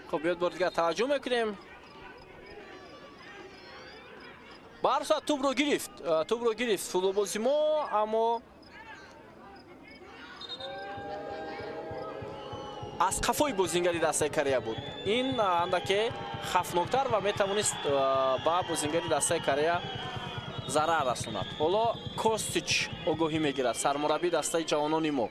Хуб, биёд бор дигар таваҷҷӯҳ мекунем. Ба ҳар сурат тӯбро гирифт, тӯбро гирифт футболбози мо, аммо аз қафои бозингари дастаи Корея буд. Ин андаке хафноктар ва метавонист ба бозингари дастаи Корея зарар расонад. Ҳоло Костич огоҳӣ мегирад, сармураббии дастаи ҷавонони мо.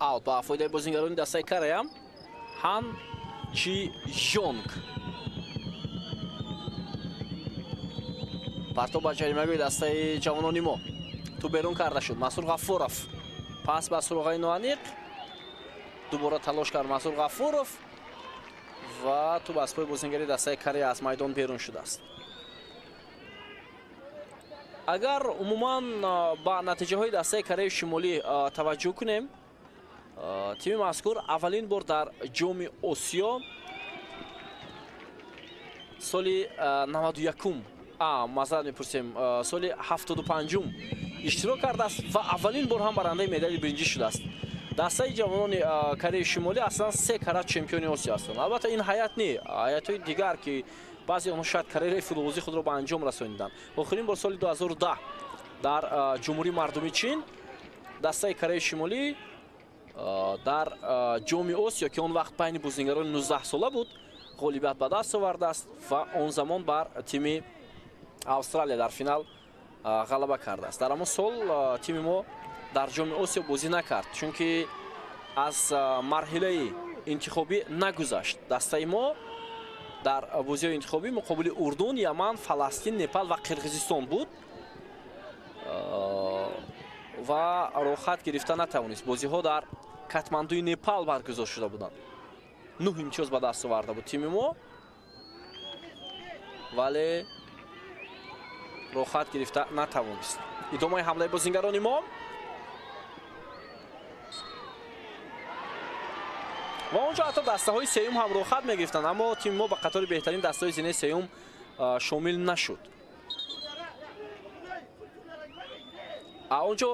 Аут ба фоидаи бозингарони дастаи Корея. Хан Чи Йонг. Партоб ба ҷаримагоҳи дастаи ҷавонони мо. Тӯб берун карда шуд. Мансур Ғафуров пас ба суроғаи ноаниқ. Дубора талош кард Мансур Ғафуров ва тӯб аз пои бозингари дастаи Корея аз майдон берун шудааст. Агар умуман ба натиҷаҳои дастаи Кореяи Шимолӣ таваҷҷӯҳ кунем, тими мазкур аввалин бор дар Ҷоми Осиё соли 91-ум, маъзарат мепурсем, соли 75-ум иштирок кардааст ва аввалин бор ҳам барандаи медали биринҷӣ шудааст. Дастаи ҷавонони Кореяи Шимолӣ аслан 3 карат чемпиони Осиё ҳастанд. Албатта ин ҳаят не, ҳаятҳои дигар ки баъзе онҳо шояд карьераи футболбозии худро ба анҷом расониданд. Охирин бор соли 2010 дар Ҷумҳурии Мардумии Чин дастаи Кореяи Шимолӣ дар Ҷоми Осиё, ки он вақт байни бозингарони 19 сола буд, ғолибият ба даст овардааст ва он замон бар тими Австралия дар финал ғалаба кардааст. Дар ҳамон сол тими мо дар Ҷоми Осиё бозӣ накард, чунки аз марҳилаи интихобӣ нагузашт. Дастаи мо дар бозиҳои интихобӣ муқобили Урдун, Яман, Фаластин, Непал ва Қирғизистон буд ва роҳат гирифта натавонист. Бозиҳо дар Катмандуи Непал баргузор шуда буданд. 9 имтиёз ба даст оварда буд тими мо, вале роҳат гирифта натавонист. Идомаи ҳамлаи бозингарони мо ва онҷо ҳатто дастаҳои сеюм ҳам роҳат мегирифтанд, аммо тими мо ба қатори беҳтарин дастаҳои зинаи сеюм шомил нашуд. Онҷо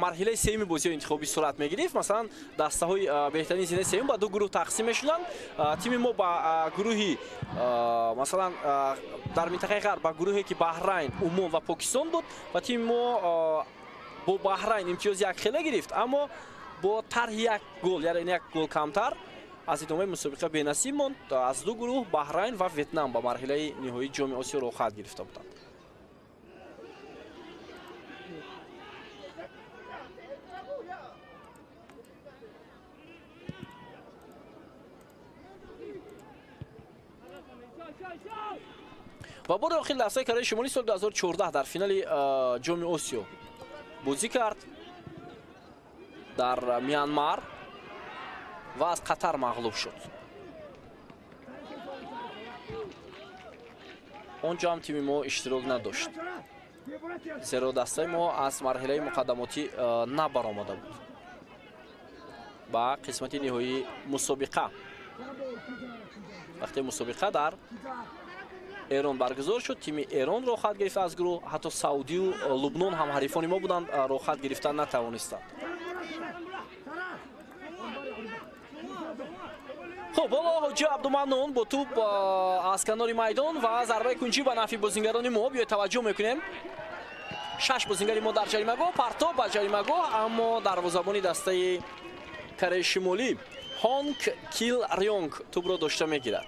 марҳилаи сеюми бозиҳои интихобӣ сурат мегирифт. Масалан, дастаҳои беҳтарини зинаи сеюм ба ду гурӯҳ тақсим мешуданд. Тими мо ба гурӯҳи, масалан, дар минтақаи ғарб ба гурӯҳе ки Баҳрайн, Умон ва Покистон буд ва тими мо бо Баҳрайн имтиёзи якхела гирифт, аммо бо тарҳи як гол, яъне як гол камтар аз идомаи мусобиқа бенасиб монд. Аз ду гурӯҳ Баҳрайн ва Ветнам ба марҳилаи ниҳоии Ҷоми Осиё роҳхат гирифта буданд. Ва бори охир дастаи Кореяи Шимолӣ соли 2014 дар финали Ҷоми Осиё бозӣ кард дар Мянмар ва аз Қатар мағлуб шуд. Он ҷо ҳам тими мо иштирок надошт, зеро дастаи мо аз марҳилаи муқаддамотӣ набаромада буд ба қисмати ниҳоии мусобиқа. Вақте мусобиқа дар Эрон баргузор шуд, тими Эрон роҳхат гирифт аз гурӯҳ, ҳатто Саудию Лубнон ҳам ҳарифони мо буданд, роҳхат гирифта натавонистанд. Хуб, ҳоло Ҳоҷи Абдуманнон бо тӯб аз канори майдон ва зарбаи кунҷӣ ба нафъи бозингарони мо. Биёед таваҷҷӯҳ мекунем. 6 бозингари мо дар ҷаримагоҳ, партоб ба ҷаримагоҳ, аммо дарвозабони дастаи Кореяи Шимолӣ Ҳонг Кил Рёнг тӯбро дошта мегирад.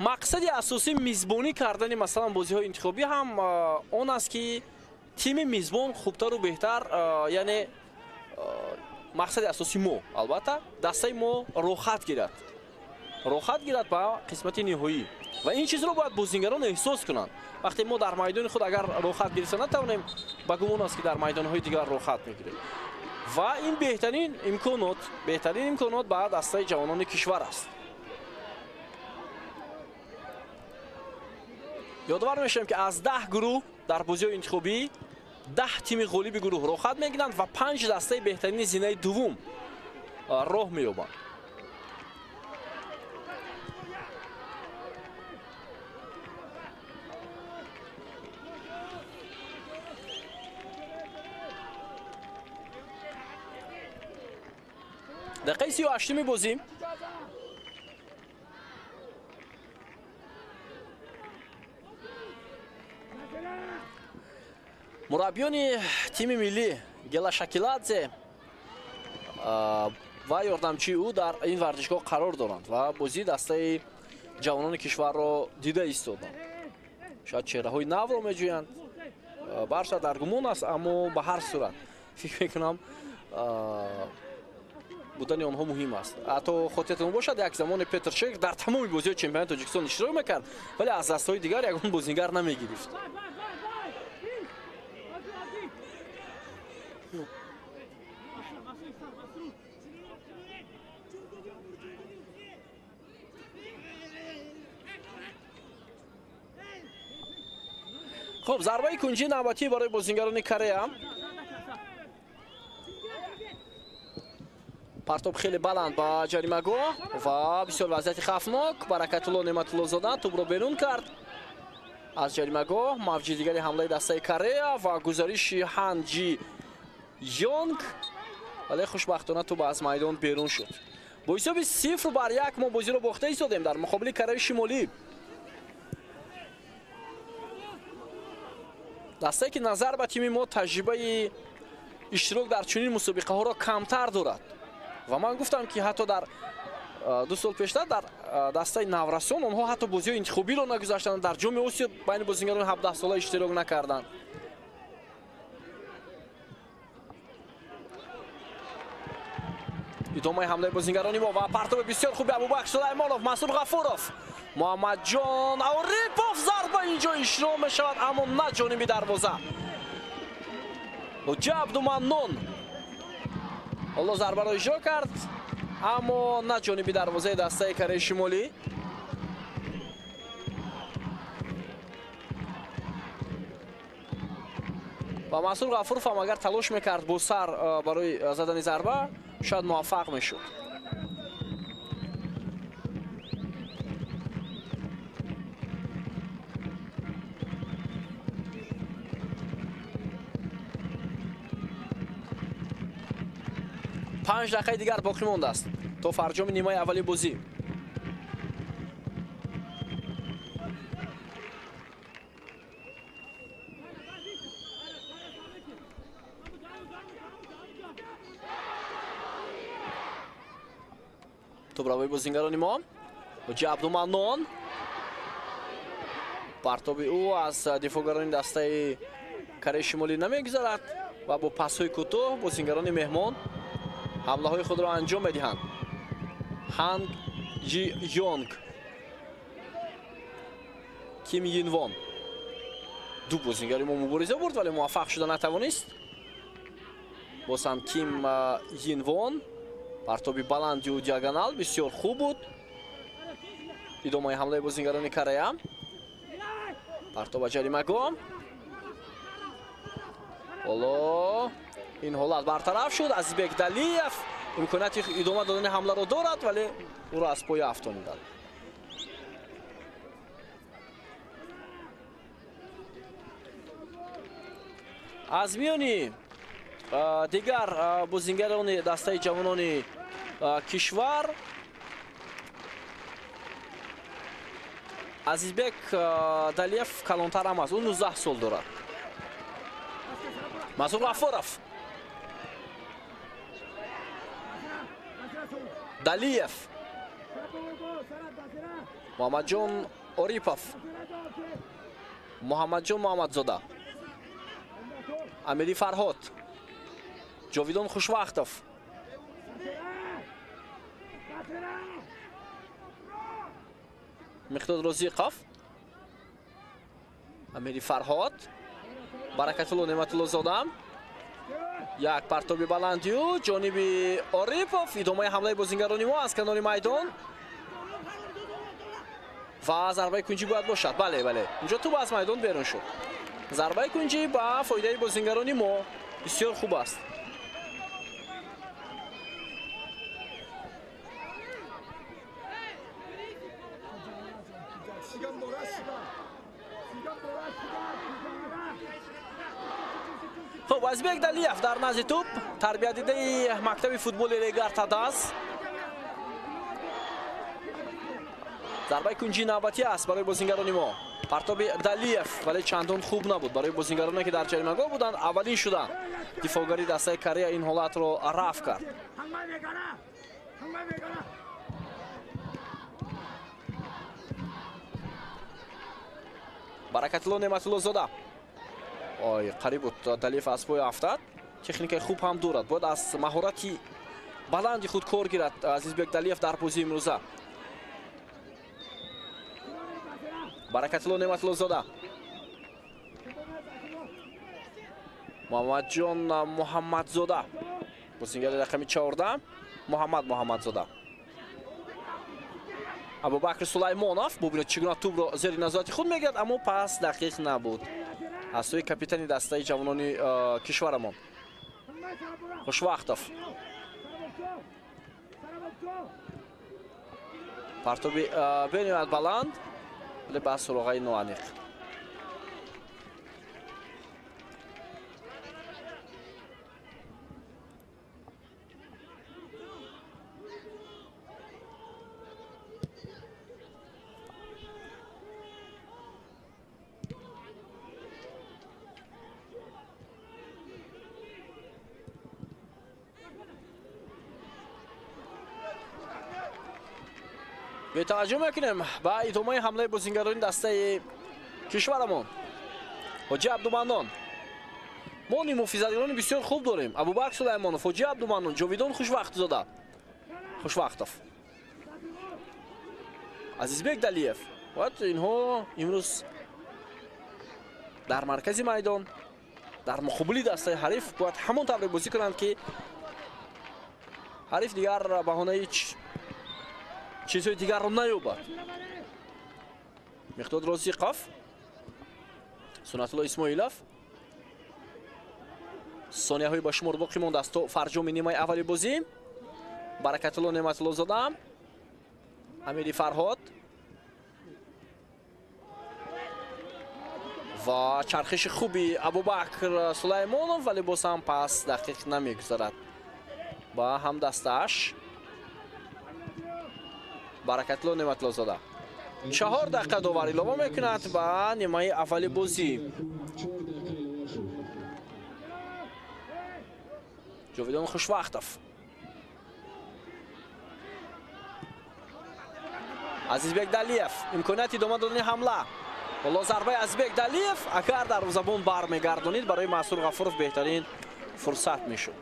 Мақсади асосӣ мизбонӣ кардани масалан бозиҳои интихобӣ ҳам он аст, ки тими мизбон хубтару беҳтар, яъне мақсади асосии мо албатта дастаи мо роҳхат гирад, роҳхат гирад ба қисмати ниҳоӣ ва ин чизро бояд бозингарон эҳсос кунанд. Вақте мо дар майдони худ агар роҳхат гирифта натавонем, ба гумон аст, ки дар майдонҳои дигар роҳхат мегирем ва ин беҳтарин имконот, беҳтарин имконот ба дастаи ҷавонони кишвар аст. Ёдовар мешавем, ки аз 10 гурӯҳ дар бозиҳои интихобӣ 10 тими ғолиби гурӯҳ роҳхат мегиранд ва 5 дастаи беҳтарини зинаи дуввум роҳ меёбанд. Дақиқаи 38-ми бозӣ. Мураббиёни тими миллӣ Гела Шакиладзе ва ёрдамчии ӯ дар ин варзишгоҳ қарор доранд ва бозии дастаи ҷавонони кишварро дида истоданд. Шояд чеҳраҳои навро меҷӯянд, барша дар гумон аст, аммо ба ҳар сурат фикр мекунам будани онҳо муҳим аст. Ҳатто хотиратон бошад, як замоне Петр Чех дар тамоми бозиҳои чемпионати Тоҷикистон иштирок мекард, вале аз дастҳои дигар ягон бозингар намегирифт. Хуб, зарбаи кунҷии навбатӣ барои бозингарони Корея. Партоб хеле баланд ба ҷаримагоҳ ва бисёр вазъияти хавфнок. Баракатулло Неъматуллозода тӯбро берун кард аз ҷаримагоҳ. Мавҷи дигари ҳамлаи дастаи Корея ва гузариши Хан Ҷи Йонг, вале хушбахтона тӯб аз майдон берун шуд. Бо ҳисоби 0-1 мо бозиро бохта истодем дар муқобили Кореяи Шимолӣ. Дастае ки назар ба тими мо таҷрибаи иштирок дар чунин мусобиқаҳоро камтар дорад. Ва ман гуфтам, ки ҳатто дар 2 сол пештар дар дастаи наврасон онҳо ҳатто бозиҳои интихобиро нагузаштанд, дар ҷоми Осиё байни бозингарони 17-сола иштирок накарданд. Идомаи ҳамлаи бозингарони мо ва партоби бисёр хуби Абубакр Сулаймонов, Мансур Ғафуров, Муҳаммадҷон Орипов. Зарба инҷо иҷро мешавад, аммо на ҷониби дарвоза. Ҳоҷа Абдуманнон ҳоло зарбаро иҷро кард, аммо на ҷониби дарвозаи дастаи Кореяи Шимолӣ. Ва Мансур Ғафуров ҳам агар талош мекард бо сар барои задани зарба, шояд муваффақ мешуд. Панҷ дақиқаи дигар боқӣ мондааст то фарҷоми нимаи аввали бозӣ. Тӯбравои бозингарони мо Ҳоҷи Абдуманнон. Партоби ӯ аз дифоъгарони дастаи Кореяи Шимолӣ намегузарад ва бо пасҳои кӯтоҳ бозингарони меҳмон ҳамлаҳои худро анҷом медиҳанд. Хан Ҷи Йонг, Ким Йинвон. Ду бозингари мо мубориза бурд, вале муваффақ шуда натавонист. Боз ҳам Ким Йинвон. Партоби баландию диагонал бисёр хуб буд. Идомаи ҳамлаи бозингарони Корея. Партоба ҷаримагоҳ. Ҳоло ин ҳолат бартараф шуд. Азизбек Далиев имконияти идома додани ҳамларо дорад, вале ӯро аз поя афтониданд. Аз миёни дигар бозингарони дастаи ҷавонони кишвар Азизбек Далиев калонтар ҳам аст, ӯ 19 сол дорад. Мансур Ғафуров, Далиев, Муҳаммадҷон Орипов, Муҳаммадҷон Муҳаммадзода, Амири Фарҳод, Ҷовидон Хушвахтов, Миқдод Розиқов, Амири Фарҳод, Баракатулло Неъматуллозода. Як партоби баландию ҷониби Орипов. Идомаи ҳамлаи бозингарони мо аз канори майдон. Ва зарбаи кунҷӣ бояд бошад. Бале, бале. Инҷо тӯб аз майдон берун шуд. Зарбаи кунҷӣ ба фоидаи бозингарони мо бисёр хуб аст. Хуб, Азизбек Далиев дар назди тӯб, тарбиятдидаи мактаби футболи Регар Тадаз. Зарбаи кунҷии навбатӣ аст барои бозингарони мо. Партоби Далиев, вале чандон хуб набуд барои бозингароне ки дар ҷаримагоҳ буданд, аввалин шуданд. Дифоъгари дастаи Корея ин ҳолатро рафъ кард. Баракатулло Неъматуллозода. Ой, қариб буд Далиев аз пой афтад. Техникаи хуб ҳам дорад. Бояд аз маҳорати баланди худ кор гирад Азизбек Далиев дар бозии имрӯза. Баракатулло Неъматуллозода. Муҳаммадҷон Муҳаммадзода. Бозингари рақами 14 Муҳаммад Муҳаммадзода. Абубакр Сулаймонов бубинед чӣ гуна тӯбро зери назорати худ мегирад, аммо пас дақиқ набуд. Аз сӯи капитани дастаи ҷавонони кишварамон Хушвақтов. Партоби бениҳоят баланд, вале ба суроғаи ноаниқ. Бетаваҷҷӯҳ мекунем ба идомаи ҳамлаи бозингарони дастаи кишварамон. Ҳоҷи Абдуманнон. Мо нимҳофизадирони бисёр хуб дорем. Абубакр Сулаймонов, Ҳоҷи Абдуманнон, Ҷовидон Хушвақтзода, Хушвақтов, Азизбек Далиев. Бояд инҳо имрӯз дар маркази майдон, дар муқобили дастаи ҳариф бояд ҳамон тавре бозӣ кунанд, ки ҳариф дигар баҳонаи чизҳои дигарро наёбад. Миқдод Розиқов, Сунатулло Исмоилов. Сонияҳои ба шумор боқӣ мондааст то фарҷоми нимаи аввали бозӣ. Баракатулло Неъматуллозода, Амири Фарҳод ва чархиши хуби Абубакр Сулаймонов, вале боз ҳам пас дақиқ намегузарад ба ҳамдастааш Баракатулло Неъматуллозода. 4 дақиқа довар илова мекунад ба нимаи аввали бозӣ. Ҷовидон Хушвақтов. Азизбек Далиев. Имконияти идома додани ҳамла. Ҳоло зарбаи Азизбек Далиев агар дарвозабон бармегардонид, барои Мансур Ғафуров беҳтарин фурсат мешуд.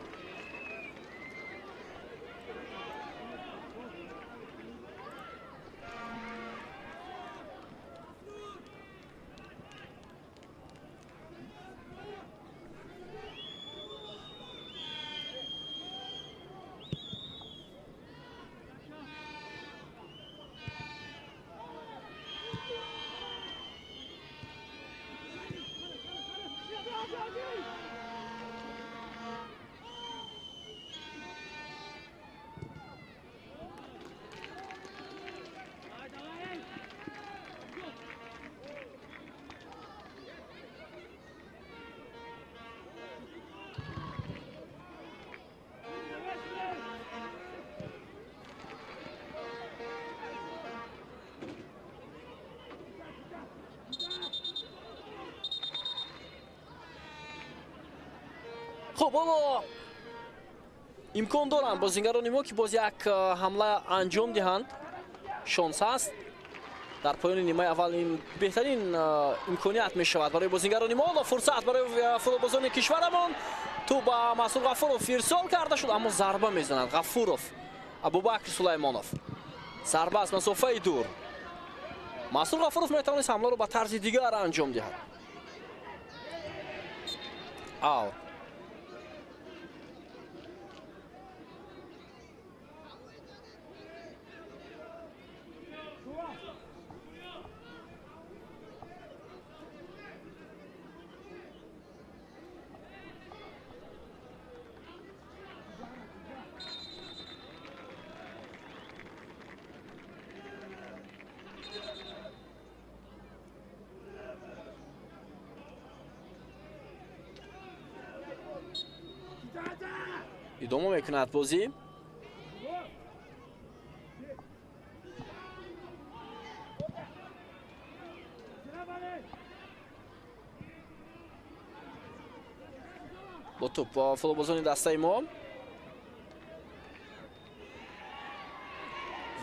Хуб, ҳоло имкон доранд бозингарони мо, ки боз як ҳамла анҷом диҳанд. Шонс ҳаст. Дар поёни нимаи аввал ин беҳтарин имконият мешавад барои бозингарони мо. Ҳоло фурсат барои футболбозони кишварамон. Тӯб ба Мансур Ғафуров ирсол карда шуд, аммо зарба мезанад Ғафуров. Абубакр Сулаймонов. Зарба аз масофаи дур. Мансур Ғафуров метавонист ҳамларо ба тарзи дигар анҷом диҳад. Аут. Идома мекунад бозӣ. Бо тӯп футболбозони дастаи мо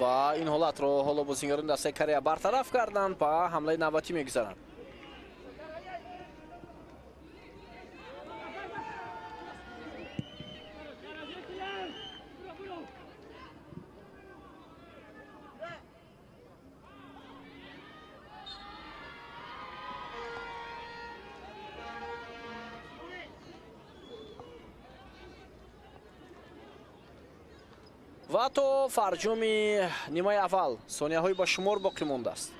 ва ин ҳолатро ҳоло бозингарони дастаи Корея бартараф карданд ва ҳамлаи навбатӣ мегузаранд. Ва то фарҷоми нимаи аввал сонияҳои ба шумор боқӣ мондааст.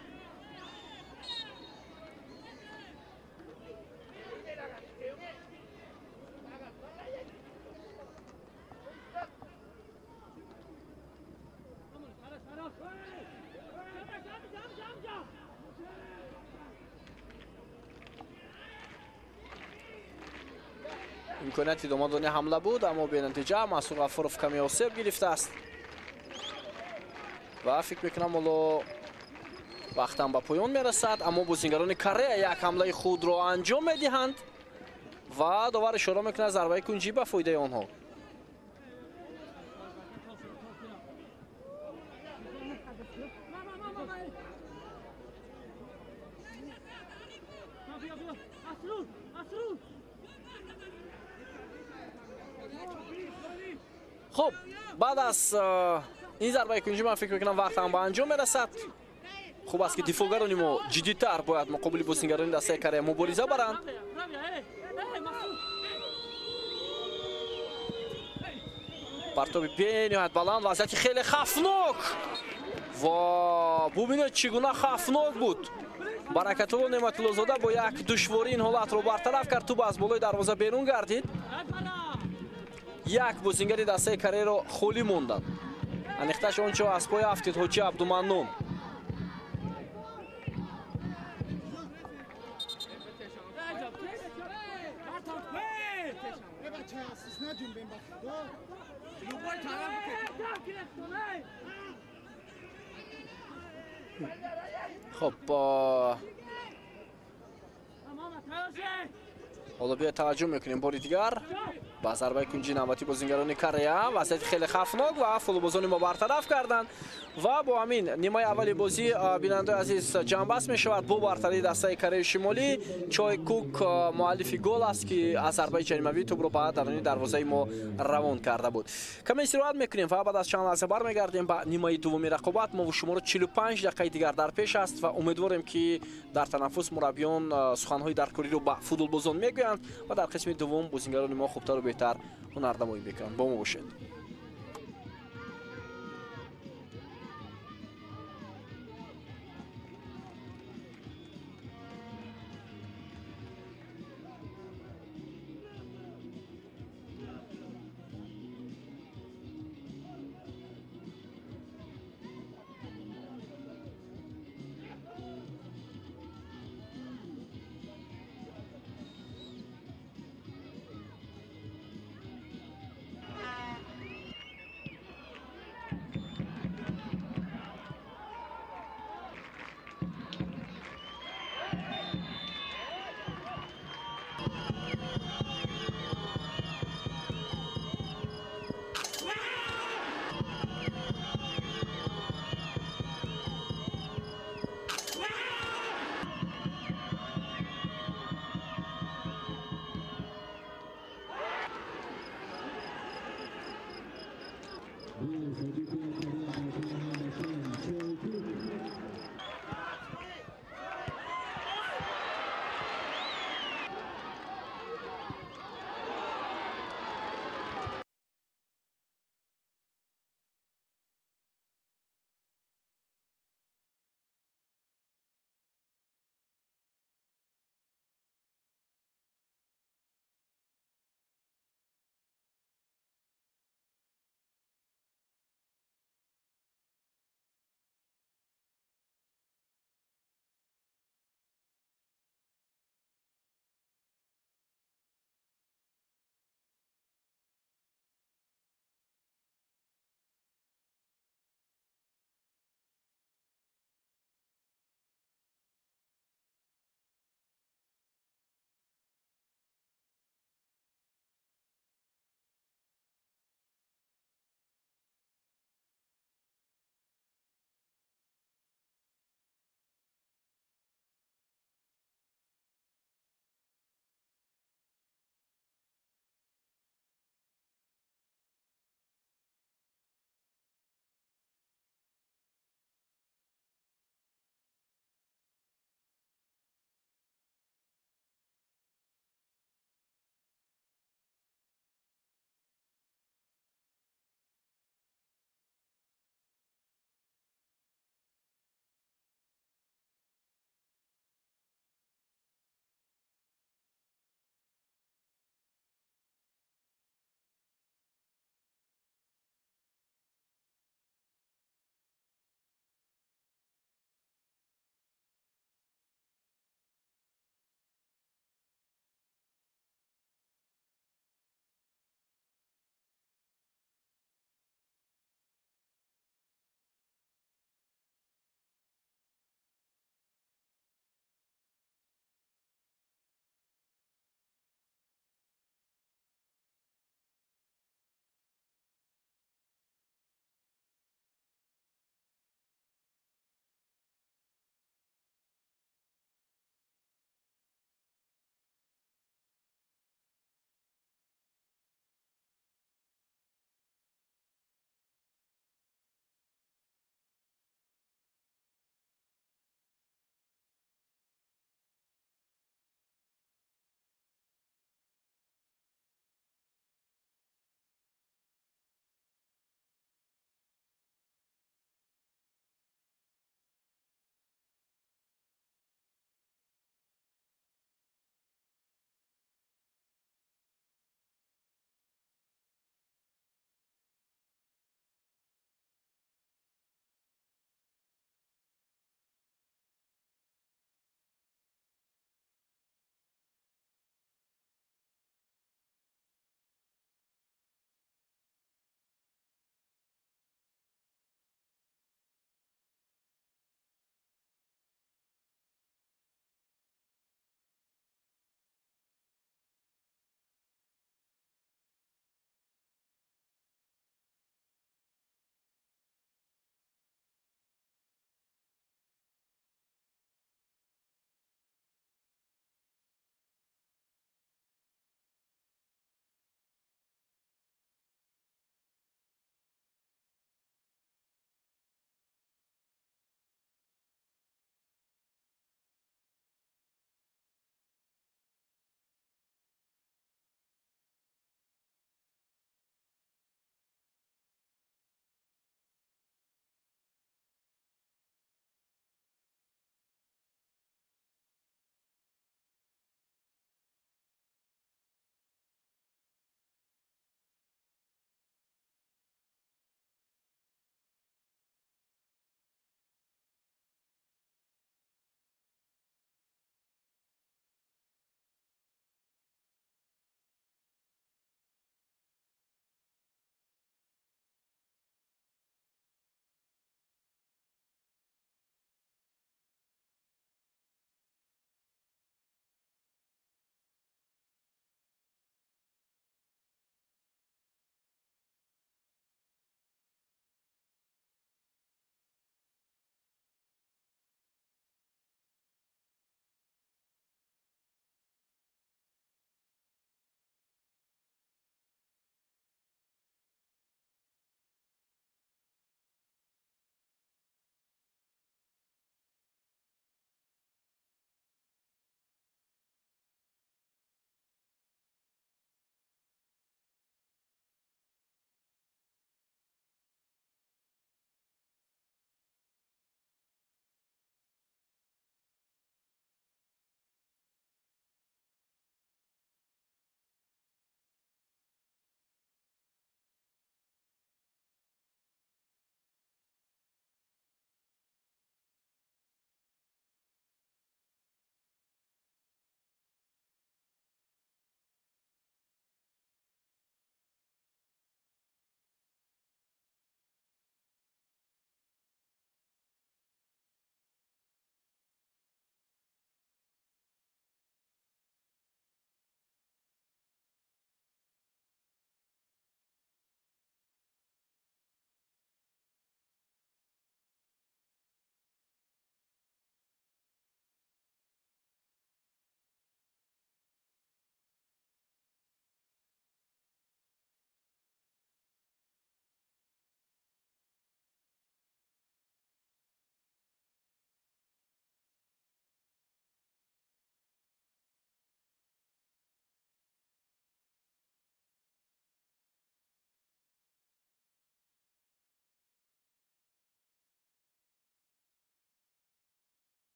Имконияти идома додани ҳамла буд, аммо бенатиҷа. Мансур Ғафуров каме осеб гирифтааст ва фикр мекунам ҳоло вақтам ба поён мерасад, аммо бозингарони Корея як ҳамлаи худро анҷом медиҳанд ва довар ишора мекунад зарбаи кунҷӣ ба фоидаи онҳо. Хуб, баъд аз ин зарбаи кунҷӣ ман фикр мекунам вақт ҳам ба анҷом мерасад. Хуб аст, ки дифоъгарони мо ҷиддитар бояд муқобили бозингарони дастаи Корея мубориза баранд. Партоби бениҳоят баланд, вазъияти хеле хавфнок ва бубинед чӣ гуна хавфнок буд. Баракатулло Неъматуллозода бо як душворӣ ин ҳолатро бартараф кард, тӯб аз болои дарвоза берун гардид. Як бозингари дастаи Кореяро холӣ монданд. Аниқташ он чо аз пои афтид Ҳоҷи Абдуманнон. Хуб, ҳоло биё таваҷҷӯҳ мекунем бори дигар ба зарбаи кунҷи навбатӣ бозингарони Корея. Вазъияти хеле хавфнок ва футболбозони мо бартараф карданд ва бо ҳамин нимаи аввали бозӣ, бинандаи азиз, ҷамъбаст мешавад бо бартарии дастаи Кореяи Шимолӣ. Чой Кук муаллифи гол аст, ки аз зарбаи ҷаримавӣ тӯбро ба даруни дарвозаи мо равон карда буд. Каме истироҳат мекунем ва баъд аз чанд лаҳза бармегардем ба нимаи дуввуми рақобат. Мо шуморо 45 дақиқаи дигар дар пеш аст ва умедворем, ки дар танаффус мураббиён суханҳои даркориро ба футболбозон мегӯянд ва дар қисми дуввум бозингарони мо хубтару беҳтар ҳунарнамоӣ мекунанд. Бо мо бошед.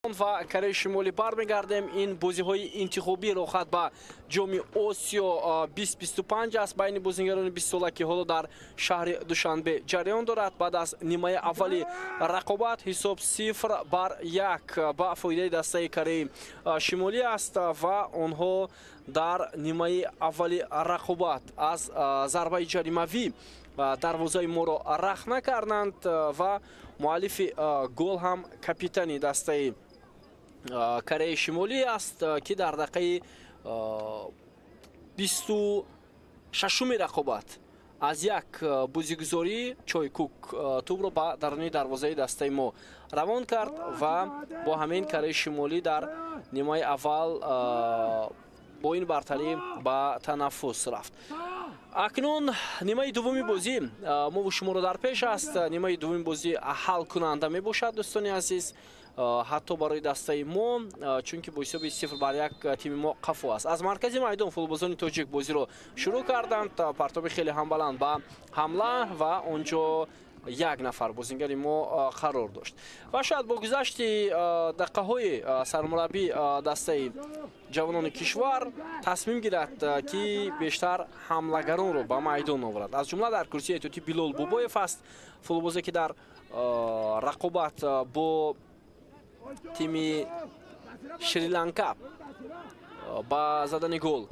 Ва Кореяи Шимолӣ бармегардем. Ин бозиҳои интихобӣ роҳхат ба Ҷоми Осиё 2025 аст байни бозигарони 20 сола, ки ҳоло дар шаҳри Душанбе ҷараён дорад. Баъд аз нимаи аввали рақобат ҳисоб 0-1 ба фоидаи дастаи Кореяи Шимолӣ аст ва онҳо дар нимаи аввали рақобат аз зарбаи ҷаримавӣ дарвозаи моро рахна карданд ва муаллифи гол ҳам капитани дастаи Кореяи Шимолӣ аст, ки дар дақиқаи 26-уми рақобат аз як бозигузорӣ Чой Кук тӯбро ба даруни дарвозаи дастаи мо равон кард ва бо ҳамин Кореяи Шимолӣ дар нимаи аввал бо ин бартарӣ ба танаффус рафт. Акнун нимаи дуввуми бозӣ мову шуморо дар пеш аст. Нимаи дуввуми бозӣ ҳалкунанда мебошад, дӯстони азиз, ҳатто барои дастаи мо, чунки бо ҳисоби 0-1 тими мо қафо аст. Аз маркази майдон футболбозони тоҷик бозиро шурӯъ карданд. Партоби хеле ҳам баланд ба ҳамла ва онҷо як нафар бозингари мо қарор дошт. Ва шояд бо гузашти дақиқаҳои сармураббӣ дастаи ҷавонони кишвар тасмим гирад, ки бештар ҳамлагаронро ба майдон оварад. Аз ҷумла дар курсии эҳтиётӣ Билол Бобоев аст, футболбозе ки дар рақобат бо тими Шри-Ланка ба задани гол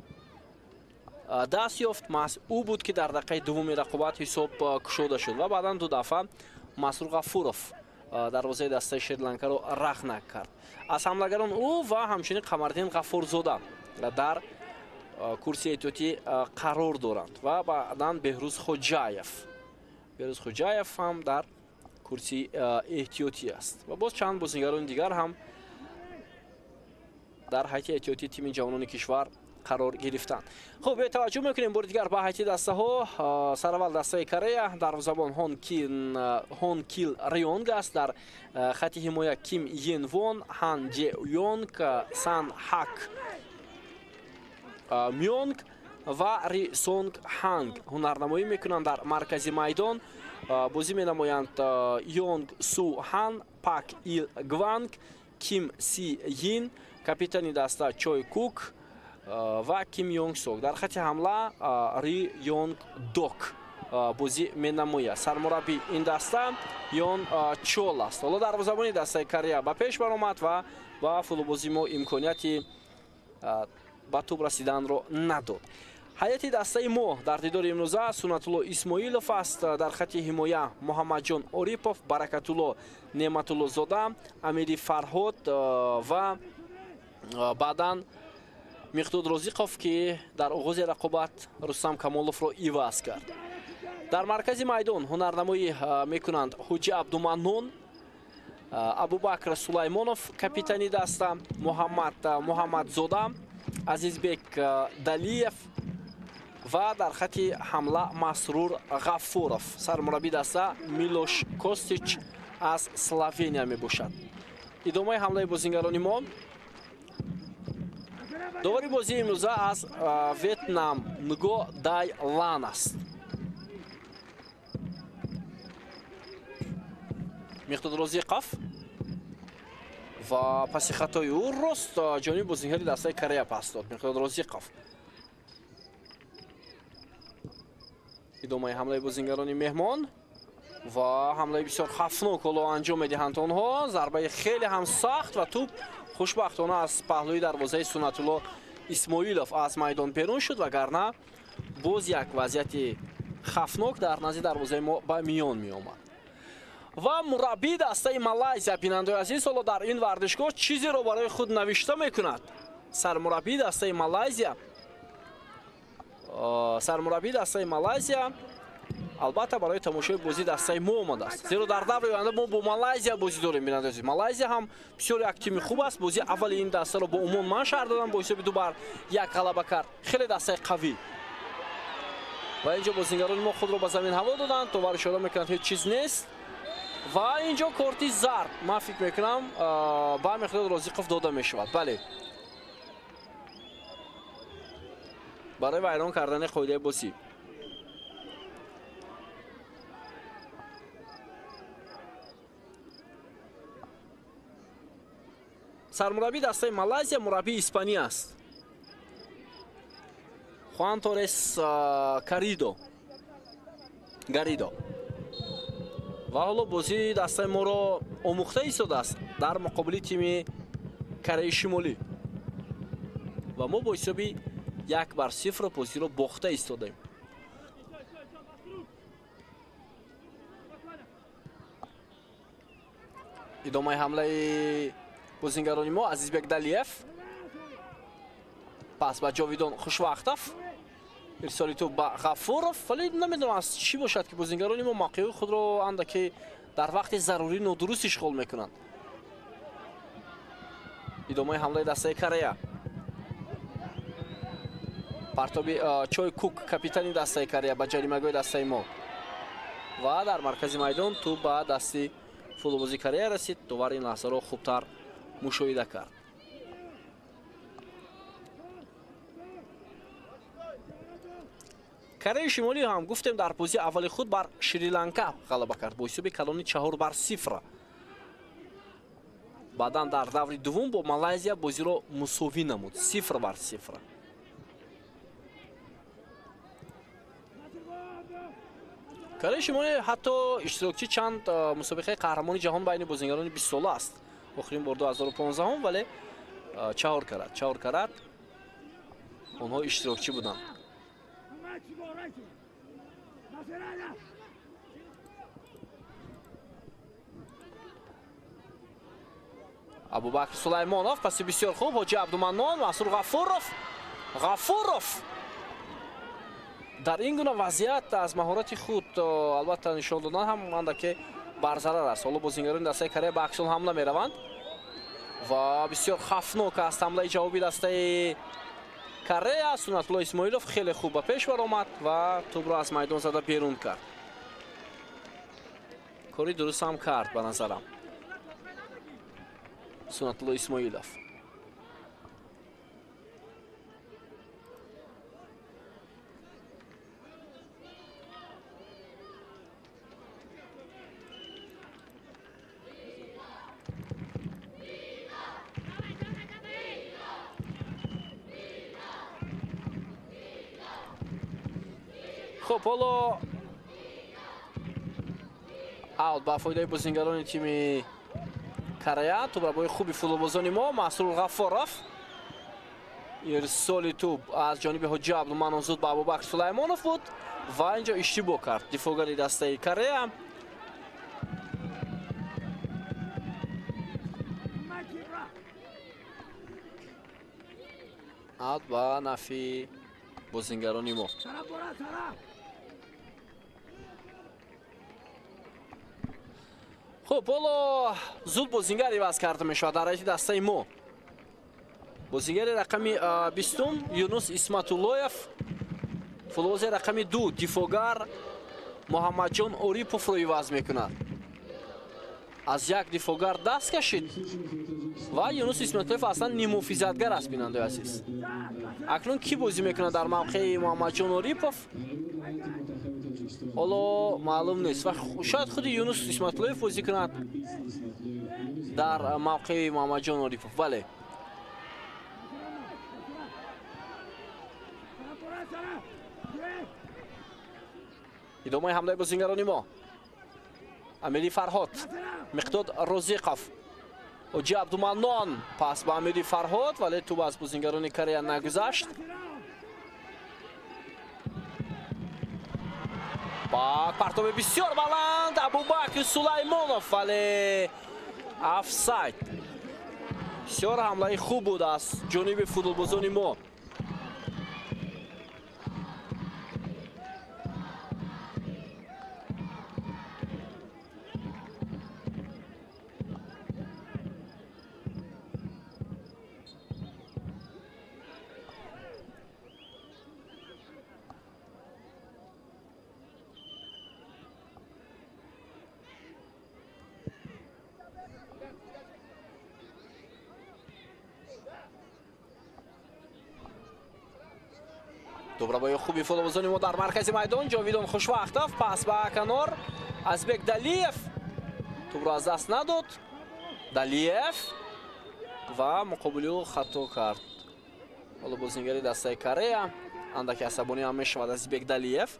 даст ёфт. Маҳз ӯ буд, ки дар дақиқаи дуввуми рақобат ҳисоб кушода шуд ва баъдан ду дафъа Масрур Ғафуров дарвозаи дастаи Шри-Ланкаро рахна кард. Аз ҳамлагарон ӯ ва ҳамчунин Қамардин Ғафурзода дар курсии эҳтиётӣ қарор доранд ва баъдан Беҳрӯз Хоҷаев. Беҳрӯз Хоҷаев ҳам дар курсии эҳтиётӣ аст ва боз чанд бозигарони дигар ҳам дар ҳайати эҳтиётии тими ҷавонони кишвар қарор гирифтанд. Хуб, таваҷҷӯҳ мекунем бори дигар ба ҳайати дастаҳо. Сараввал дастаи Корея, дарвозабон Хон Кил Рёнг аст, дар хати ҳимоя Ким Йен Вон, Хан Ҷе Йонг, Сан Ҳак Мёнг ва Ри Сонг Ҳанг ҳунарнамоӣ мекунанд. Дар маркази майдон бозӣ менамоянд Йонг Су Хан, Пак Ил Гванг, Ким Си Йин, капитани даста Чой Кук ва Ким Йонг Сок. Дар хати ҳамла Ри Йонг Док бозӣ менамояд. Сармураббии ин даста Йон Чол аст. Ҳоло дарвозабони дастаи Корея ба пеш баромад ва ба футболбози мо имконияти ба тӯб расиданро надод. Ҳайати дастаи мо дар дидори имрӯза Сунатулло Исмоилов аст, дар хати ҳимоя Муҳаммадҷон Орипов, Баракатулло Неъматуллозода, Амири Фарҳод ва баъдан Миқдод Розиқов, ки дар оғози рақобат Рустам Камоловро иваз кард. Дар маркази майдон ҳунарнамоӣ мекунанд Ҳоҷи Абдуманнон, Абубакр Сулаймонов, капитани даста, Муҳаммад Муҳаммадзода, Азизбек Далиев ва дар хати ҳамла Масрур Ғафуров. Сармураббии даста Милош Костич аз Словения мебошад. Идомаи ҳамлаи бозингарони мо. Довари бозии имрӯза аз Ветнам Нго Дай Лан аст. Миқдод Розиқов ва паси хатои ӯ рост ҷониби бозингари дастаи Корея пас дод Миқдод Розиқов. Идомаи ҳамлаи бозингарони меҳмон ва ҳамлаи бисёр хафнок ҳоло анҷом медиҳанд онҳо. Зарбаи хеле ҳам сахт ва тӯб хушбахтона аз паҳлӯи дарвозаи Сунатулло Исмоилов аз майдон берун шуд, вагарна боз як вазъияти хафнок дар назди дарвозаи мо ба миён меомад. Ва мураббии дастаи Малайзия, бинандаи азиз, ҳоло дар ин варзишгоҳ чизеро барои худ навишта мекунад. Сармураббии дастаи Малайзия, сармураббии дастаи Малайзия албатта барои тамошои бозии дастаи мо омадааст, зеро дар давраи оянда мо бо Малайзия бозӣ дорем. Бинандаи азиз, Малайзия ҳам бисёр як тими хуб аст. Бозии аввали ин дастаро бо Умон ман шаҳр додам, бо ҳисоби 2-1 ғалаба кард. Хеле дастаи қавӣ. Ва инҷо бозингарони мо худро ба замин ҳаво доданд, довар ишора мекунад ҳеҷ чиз нест. Ва инҷо корти зард, ман фикр мекунам, ба Миқдод Розиқов дода мешавад. Бале, барои вайрон кардани қоидаи бозӣ. Сармураббии дастаи Малайзия мураббии Испания аст. Хуан Торрес Гаридо. Ва ҳоло бозии дастаи моро омӯхта истодааст дар муқобили тими Кореяи Шимолӣ. Ва мо бо ҳисоби 1-0 бозиро бохта истодаем. Идомаи ҳамлаи бозингарони мо Азизбек Далиев. Пас ба Ҷовидон Хушвақтов. Ирсоли тӯб ба Ғафуров. Вале намедонам аз чӣ бошад, ки бозингарони мо мавқеи худро андаке дар вақти зарурӣ нодуруст ишғол мекунанд. Идомаи ҳамлаи дастаи Корея. Партоби Чой Кук, капитани дастаи Корея, ба ҷаримагоҳи дастаи мо. Ва дар маркази майдон тӯб ба дасти футболбози Корея расид. Довар ин лаҳзаро хубтар мушоҳида кард. Кореяи Шимолӣ ҳам гуфтем дар бозии аввали худ бар Шри-Ланка ғалаба кард бо ҳисоби калони 4-0. Баъдан дар даври дуввум бо Малайзия бозиро мусовӣ намуд 0-0. Кореяи Шимолӣ ҳатто иштирокчи чанд мусобиқаи қаҳрамони ҷаҳон байни бозингарони 20 сола аст. Охирин бор 2015, вале чаҳор карат онҳо иштирокчӣ буданд. Абубакр Сулаймонов паси бисёр хуб, Ҳоҷи Абдуманнон, Мансур Ғафуров. Ғафуров дар ин гуна вазъият аз маҳорати худ албатта нишон додан ҳам андаке барзарар аст. Ҳоло бозингарони дастаи Корея ба аксул ҳамла мераванд ва бисёр хафнок аст ҳамлаи ҷавоби дастаи Корея. Сунатулло Исмоилов хеле хуб ба пеш баромад ва тӯбро аз майдон зада берун кард. Кори дуруст ҳам кард ба назарам Сунатулло Исмоилов. Хуб, ҳоло аут ба фоидаи бозингарони тими Корея. Тӯбрабои хуби футболбозони мо Масрур Ғаффоров. Ирсоли тӯб аз ҷониби Ҳоҷи Абдуманнон зуд ба Абубакр Сулаймонов буд ва инҷо иштибоҳ кард дифоъгари дастаи Корея. Аут ба нафи бозингарони мо. Хуб, ҳоло зуд бозингар иваз карда мешавад дар ҳайати дастаи мо. Бозингари рақами 20 Юнус Исматуллоев, футболбози рақами 2 дифоъгар Муҳаммадҷон Ориповро иваз мекунад. Аз як дифоъгар даст кашид ва Юнус Исматуллоев аслан нимуҳофизатгар аст, бинандаи азиз. Акнун кӣ бозӣ мекунад дар мавқеи Муҳаммадҷон Орипов? Ҳоло маълум нест ва шояд худи Юнус Исматуллоев бозӣ кунад дар мавқеи Муҳаммадҷон Орипов. Бале. Идомаи ҳамлаи бозингарони мо. Амири Фарҳод, Миқдод Розиқов, Ҳоҷи Абдуманнон пас ба Амири Фарҳод, вале тӯб аз бозингарони Корея нагузашт. Ба партоби бисёр баланд Абубакр Сулаймонов, вале офсайд. Бисёр ҳамлаи хуб буд аз ҷониби футболбозони мо. Добрабои хуби футболбозони мо дар маркази майдон. Ҷовидон Хушвақтов пас ба канор. Азбек Далиев тӯбро аз даст надод. Далиев Ва муқобили ӯ хато кард. Ҳоло бозингари дастаи Корея андаке асабонӣ ҳам мешавад Азизбек Далиев.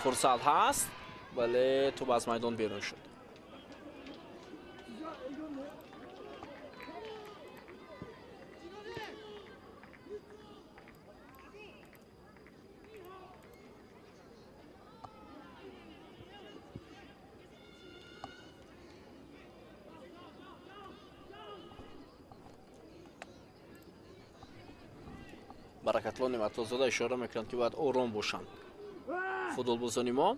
Фурсат ҳаст, вале тӯб аз майдон берун шуд. Баракатло Неъматуллозода ишора мекунанд, ки бояд ором бошанд футболбозони мо.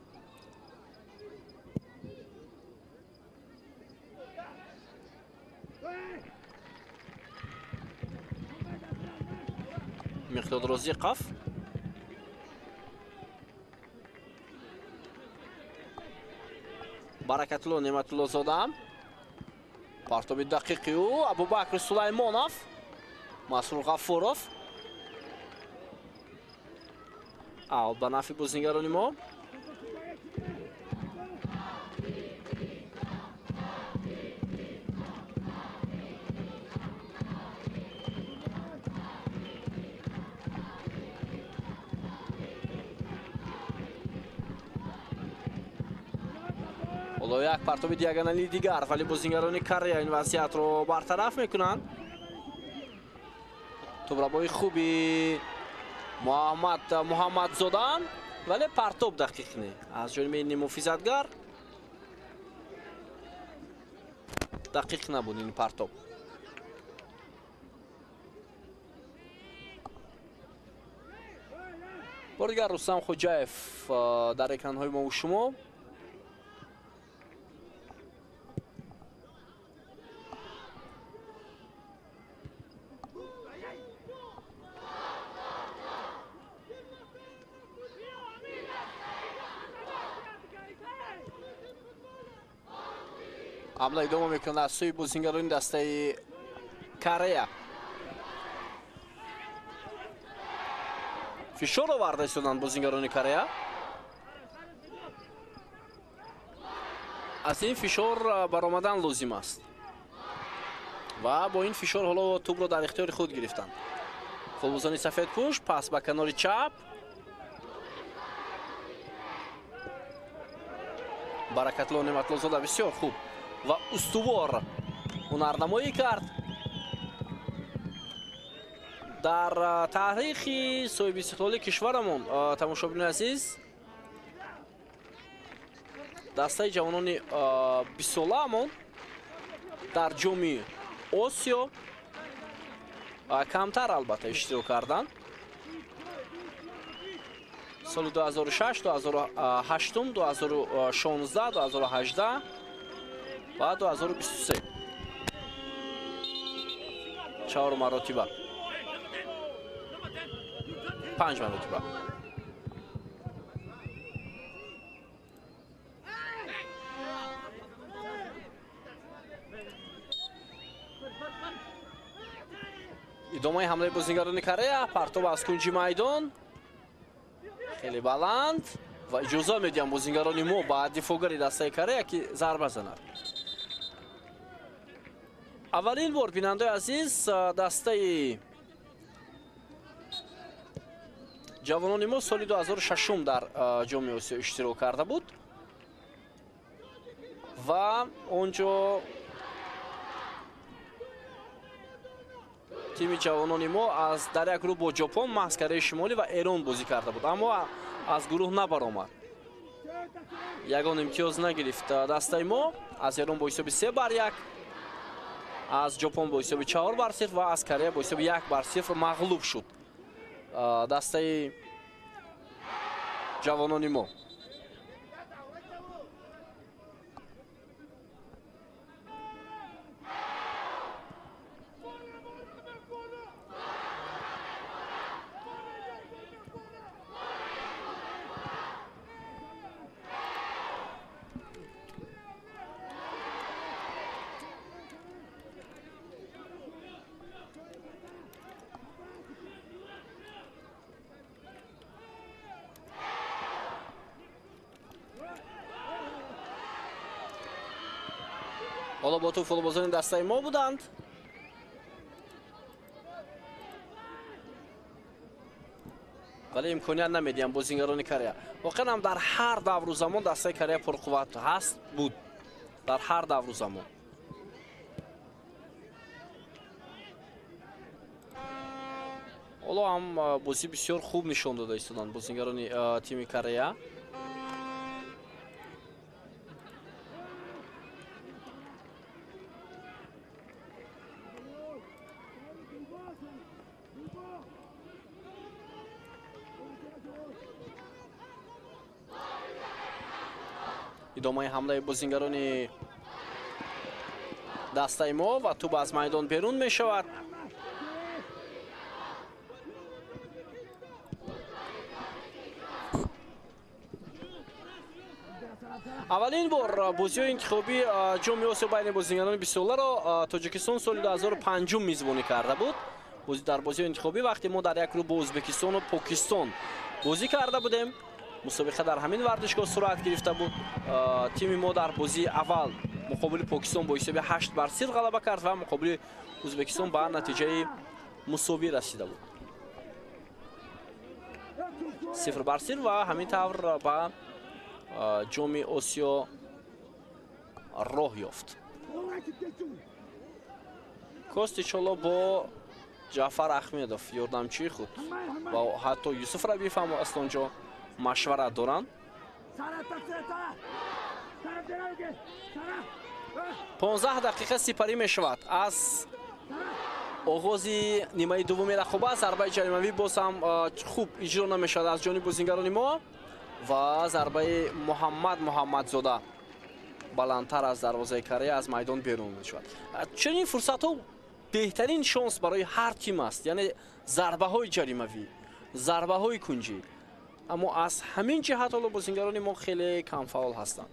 Миқдод Розиқов Баракатло Неъматуллозода, партоби дақиқи ӯ Абубакр Сулаймонов, Масрур Ғафуров. Аут ба нафъи бозингарони мо. Ҳоло як партоби диагоналии дигар, вале бозингарони Корея ин вазъиятро бартараф мекунанд. Тӯбрабои хуби Муҳаммад Муҳаммадзода, вале партоб дақиқ не аз ҷониби нимуҳофизатгар, дақиқ набуд ин партоб. Бори дигар Рустам Хоҷаев дар экранҳои мову шумо. Ҳамла идома мекунад аз сӯи бозингарони дастаи Корея. Фишор оварда истоданд бозингарони Корея. Аз ин фишор баромадан лозим аст ва бо ин фишор ҳоло тӯбро дар ихтиёри худ гирифтанд. Футболбозони сафедпӯш, пас ба канори чап. Баракатло Неъматуллозода бисёр хуб ва устувор ҳунарнамоӣ кард. Дар таърихи соҳибистиқлолии кишварамон, тамошобинони азиз, дастаи ҷавонони бистсолаамон дар ҷоми Осиё камтар албатта иштирок карданд. Соли 2006, 2008, 2016, 2018 ва 2023 чаҳор маротиба, панҷ маротиба. Идомаи ҳамлаи бозингарони Корея, партоб аз кунҷи майдон хеле баланд ва иҷоза медиҳанд бозингарони мо ба дифоъгари дастаи Корея, ки зарба занад. Аввалин бор, бинандаи азиз, дастаи ҷавонони мо соли 2006 дар ҷоми Осиё иштирок карда буд ва он ҷо тими ҷавонони мо аз дар як гурӯҳ бо Ҷопон, маҳз Кореяи Шимолӣ ва Эрон бозӣ карда буд, аммо аз гурӯҳ набаромад. Ягон имтиёз нагирифт дастаи мо. Аз Эрон бо ҳисоби 3-1, аз Ҷопон бо ҳисоби 4-0 ва аз Корея бо ҳисоби 1-0 мағлуб шуд дастаи ҷавонони мо. Ҳоло бо тӯб футболбозони дастаи мо буданд. Вале имконият намедиҳанд бозингарони Корея. Воқеан ҳам дар ҳар давру замон дастаи Корея пурқувват ҳаст буд. Дар ҳар давру замон. Ҳоло ҳам бозӣ бисёр хуб нишон дода истоданд бозингарони тими Корея. Идомаи ҳамлаи бозингарони дастаи мо ва тӯб аз майдон берун мешавад. Аввалин бор бозиҳои интихобии ҷоми Осиё байни бозингарони бисоларо Тоҷикистон соли 2005 мизбонӣ карда буд. Дар бозиҳои интихобӣ вақте мо дар як гурӯҳ бо Ӯзбекистону Покистон бозӣ карда будем, мусобиқа дар ҳамин варзишгоҳ сурат гирифта буд. Тими мо дар бозии аввал муқобили Покистон бо ҳисоби 8-0 ғалаба кард ва муқобили Ӯзбекистон ба натиҷаи мусовӣ расида буд. 0-0 ва ҳамин тавр ба ҷоми Осиё роҳ ёфт. Костич ҳоло бо Ҷаъфар Аҳмедов ёрдамчии худ ва ҳатто Юсуф Рабиев ҳам аз он ҷо машварат доранд. 15 дақиқа сипарӣ мешавад аз оғози нимаи дуввуми рақобат. Зарбаи ҷаримавӣ боз ҳам хуб иҷро намешавад аз ҷониби бозингарони мо ва зарбаи Муҳаммад Муҳаммадзода баландтар аз дарвозаи Корея аз майдон берун мешавад. Чунин фурсатҳо беҳтарин шонс барои ҳар тим аст, яъне зарбаҳои ҷаримавӣ, зарбаҳои кунҷӣ. Аммо аз ҳамин ҷиҳат ҳоло бозингарони мо хеле камфаъол ҳастанд.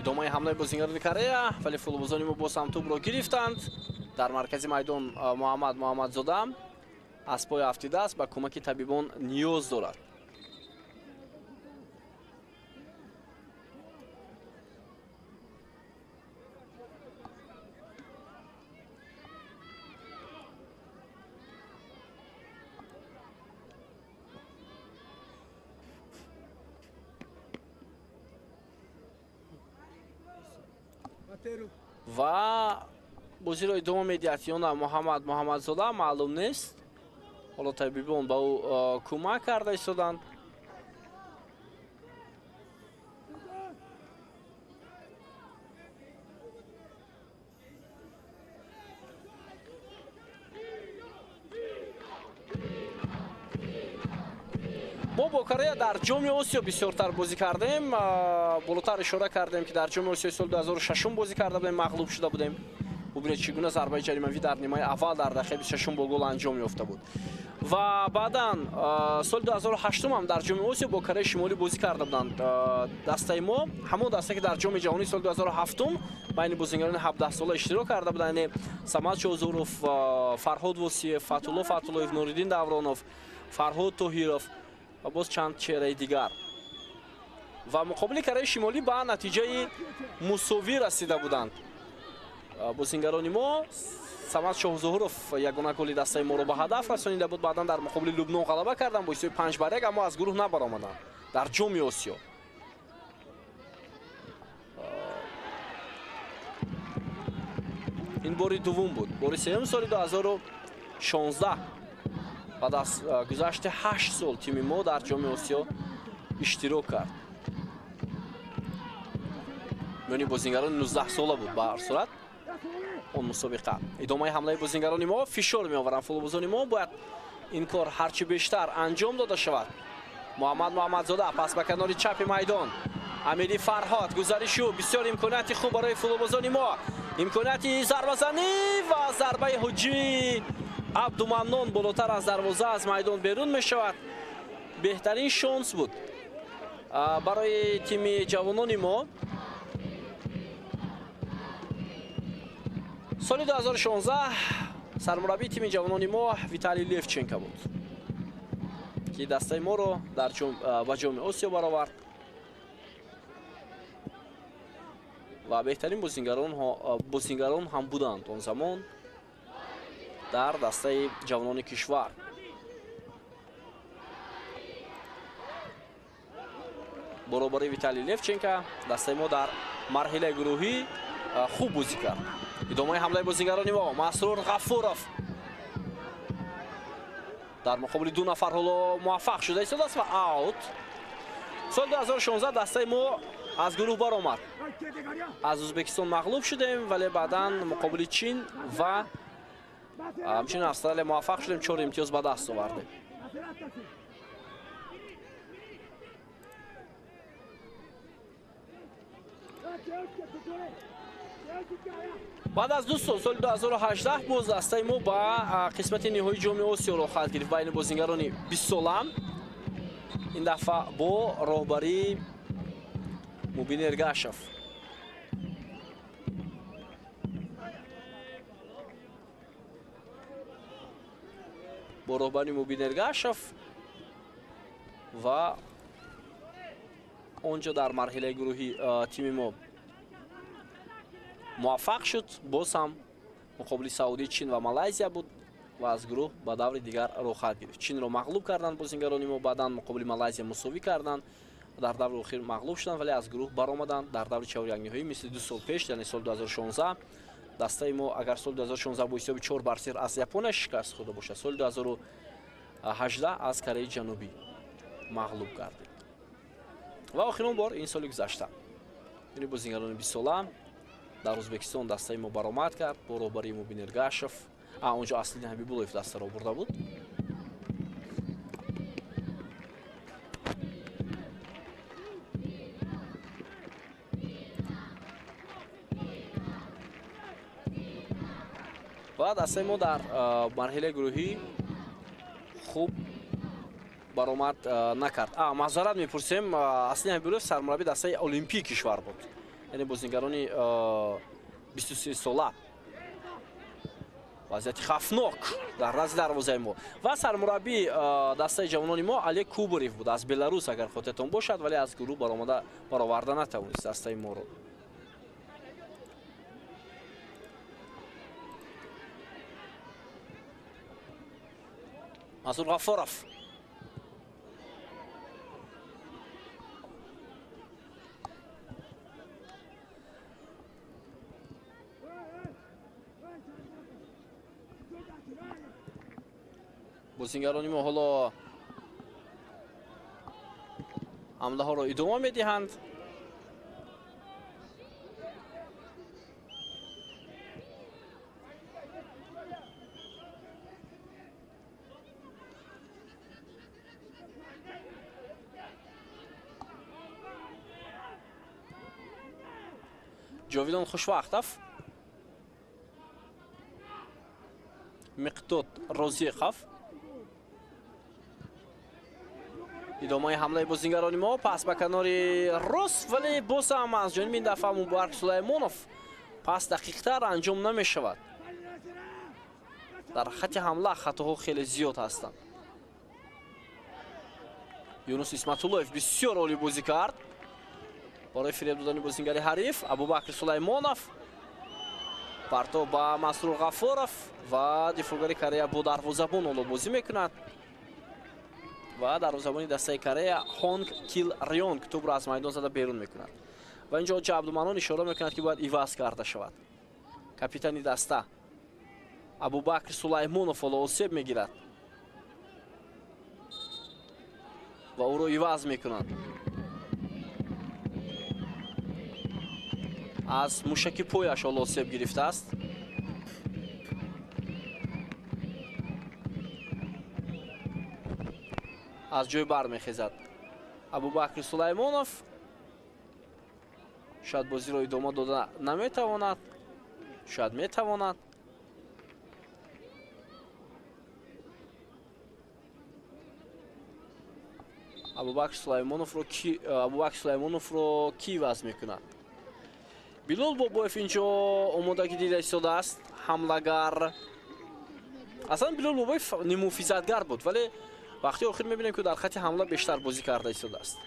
Идомаи ҳамлаи бозингарони Корея, вале футболбозони мо боз ҳам тӯбро гирифтанд. Дар маркази майдон Муҳаммад Муҳаммадзода аз пой афтидааст, ба кӯмаки табибон ниёз дорад. Ва бозиро идома медиҳад ё на Муҳаммад Муҳаммадзода маълум нест. Ҳоло табибон ба ӯ кӯмак карда истоданд. Мо бо Корея дар ҷоми Осиё бисёртар бозӣ кардем. Болотар ишора кардем, ки дар ҷоми Осиёи соли 2006 бозӣ карда будем, мағлуб шуда будем. Бубинед, чӣ гуна зарбаи ҷаримавӣ дар нимаи аввал дар дақиқаи 26 бо гол анҷом ёфта буд. Ва баъдан соли 2008 ҳам дар ҷоми Осиё бо Кореяи Шимолӣ бозӣ карда буданд дастаи мо. Ҳамон дастае, ки дар ҷоми ҷаҳонии соли 2007 байни бозингарони 17 сола иштирок карда буданд, яъне Самад Шоҳзуров, Фарҳод Восиев, Фатулло Фатуллоев, Нуриддин Давронов, Фарҳод Тоҳиров ва боз чанд чеҳраи дигар. Ва муқобили Кореяи Шимолӣ ба натиҷаи мусовӣ расида буданд бозингарони мо. Самад Шоҳзуҳуров ягона голи дастаи моро ба ҳадаф расонида буд. Баъдан дар муқобили Лубнон ғалаба карданд бо ҳисоби 5-1, аммо аз гурӯҳ набаромаданд дар ҷоми Осиё. Ин бори дуввум буд. Бори сеюм соли 2016 баъд аз гузашти 8 сол тими мо дар ҷоми Осиё иштирок кард. Миёни бозингарони 19 сола буд ба ҳар сурат он мусобиқа. Идомаи ҳамлаи бозингарони мо, фишор меоваранд футболбозони мо, бояд ин кор ҳарчи бештар анҷом дода шавад. Муҳаммад Муҳаммадзода пас ба канори чапи майдон. Амири Фарҳод гузаришу бисёр имконияти хуб барои футболбозони мо. Имконияти зарбазанӣ ва зарбаи ҳуҷумии Абдуманнон болотар аз дарвоза аз майдон берун мешавад. Беҳтарин шонс буд барои тими ҷавонони мо. Соли 2016 сармураббии тими ҷавонони мо Виталий Левченко буд, ки дастаи моро дар ба ҷоми Осиё баровард ва беҳтарин бозингарон ҳам буданд он замон дар дастаи ҷавонони кишвар. Баробари Виталий Левченко дастаи мо дар марҳилаи гурӯҳӣ хуб бозӣ кард. Идомаи ҳамлаи бозингарони мо. Масрур Ғафуров дар муқобили ду нафар ҳоло муваффақ шуда истодааст ва аут. Соли 2016 дастаи мо аз гурӯҳ баромад. Аз Ӯзбекистон мағлуб шудем, вале баъдан муқобили Чин ва ҳамчунин Австралия муваффақ шудем, 4 имтиёз ба даст овардем. Баъд аз 2 сол, соли 2018 боз дастаи мо ба қисмати ниҳоии ҷоми Осиё роҳ хоҳад гирифт байни бозингарони 20 сола. Ин дафъа бо роҳбарии Мубин Эргашев. Бо роҳбарии Мубин Эргашев ва онҷо дар марҳилаи гурӯҳи тими мо муваффақ шуд. Боз ҳам муқобили Саудӣ, Чин ва Малайзия буд ва аз гурӯҳ ба даври дигар роҳ гирифт. Чинро мағлуб карданд бозингарони мо, баъдан муқобили Малайзия мусовӣ карданд, дар даври охир мағлуб шуданд, вале аз гурӯҳ баромаданд. Дар даври чорякниҳоӣ мисли 2 сол пеш, яъне соли 2016 дастаи мо агар соли 2016 бо ҳисоби 4-0 аз Япония шикаст хӯрда бошад, соли 2018 аз Кореяи Ҷанубӣ мағлуб гардид. Ва охирон бор ин соли гузашта, яъне бозингарони 20 сола дар Ӯзбекистон дастаи мо баромад кард бо роҳбарии Мубин Эргашев. Онҷо Аслидин Ҳабибуллоев дастаро бурда буд. Ва дастаи мо дар марҳилаи гурӯҳӣ хуб баромад накард. Маъзарат мепурсем, Аслидин Ҳабибуллоев сармураббии дастаи Олимпии кишвар буд, яъне бозингарони 23 сола. Вазъияти хафнок дар назди дарвозаи мо. Ва сармураббии дастаи ҷавонони мо Олег Кубарев буд аз Беларус, агар хотиртон бошад, вале аз гурӯҳ баромада бароварда натавонист дастаи моро. Мансур Ғафуров бозингарони мо ҳоло ҳамлаҳоро идома медиҳанд. Ҷовидон Хушвақтов, Миқдод Розиқов. Идомаи ҳамлаи бозингарони мо пас ба канори рост, вале боз ҳам аз ҷониби ин дафъа Муборак Сулаймонов пас дақиқтар анҷом намешавад. Дар хати ҳамла хатоҳо хеле зиёд ҳастанд. Юнус Исматуллоев бисёр олӣ бозӣ кард барои фиреб додани бозингари ҳариф. Абубакр Сулаймонов партов ба Масрур Ғафуров ва дифоъгари Корея бо дарвозабон онро бозӣ мекунад. Ва дарвозабони дастаи Корея Хонг Кил Рёнг тӯбро аз майдон зада берун мекунад. Ва инҷо Ҳоҷи Абдуманон ишора мекунад, ки бояд иваз карда шавад. Капитани даста Абубакр Сулаймонов ҳоло осеб мегирад ва ӯро иваз мекунад. Аз мушаки пояш ҳоло осеб гирифтааст. Аз ҷой бармехезад Абубакр Сулаймонов. Шояд бозиро идома дода наметавонад, шояд метавонад. Абубакр Сулаймоновро ки иваз мекунад? Билол Бобоев инҷо омодагӣ дида истодааст, ҳамлагар. Аслан Билол Бобоев нимуҳофизатгар буд, вале вақти охир мебинем, ки дар хати ҳамла бештар бозӣ карда истодааст.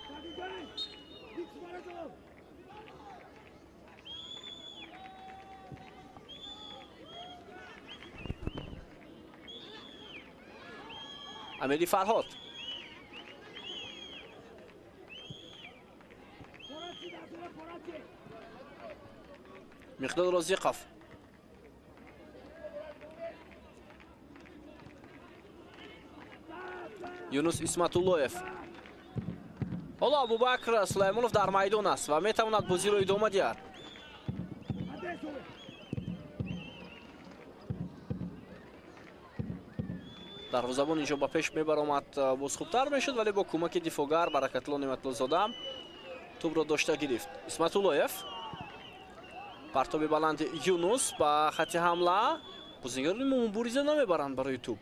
Амири Фарҳод Миқдод Розиқов Юнус Исматуллоев. Ҳоло Абубакр Сулаймонов дар майдон аст ва метавонад бозиро идома диҳад. Дарвозабон инҷо ба пеш мебаромад, боз хубтар мешуд, вале бо кӯмаки дифоъгар Баракатулло Неъматуллозода тӯбро дошта гирифт. Исматуллоев партоби баланди Юнус ба хати ҳамла. Бозигарони мо мубориза намебаранд барои тӯб.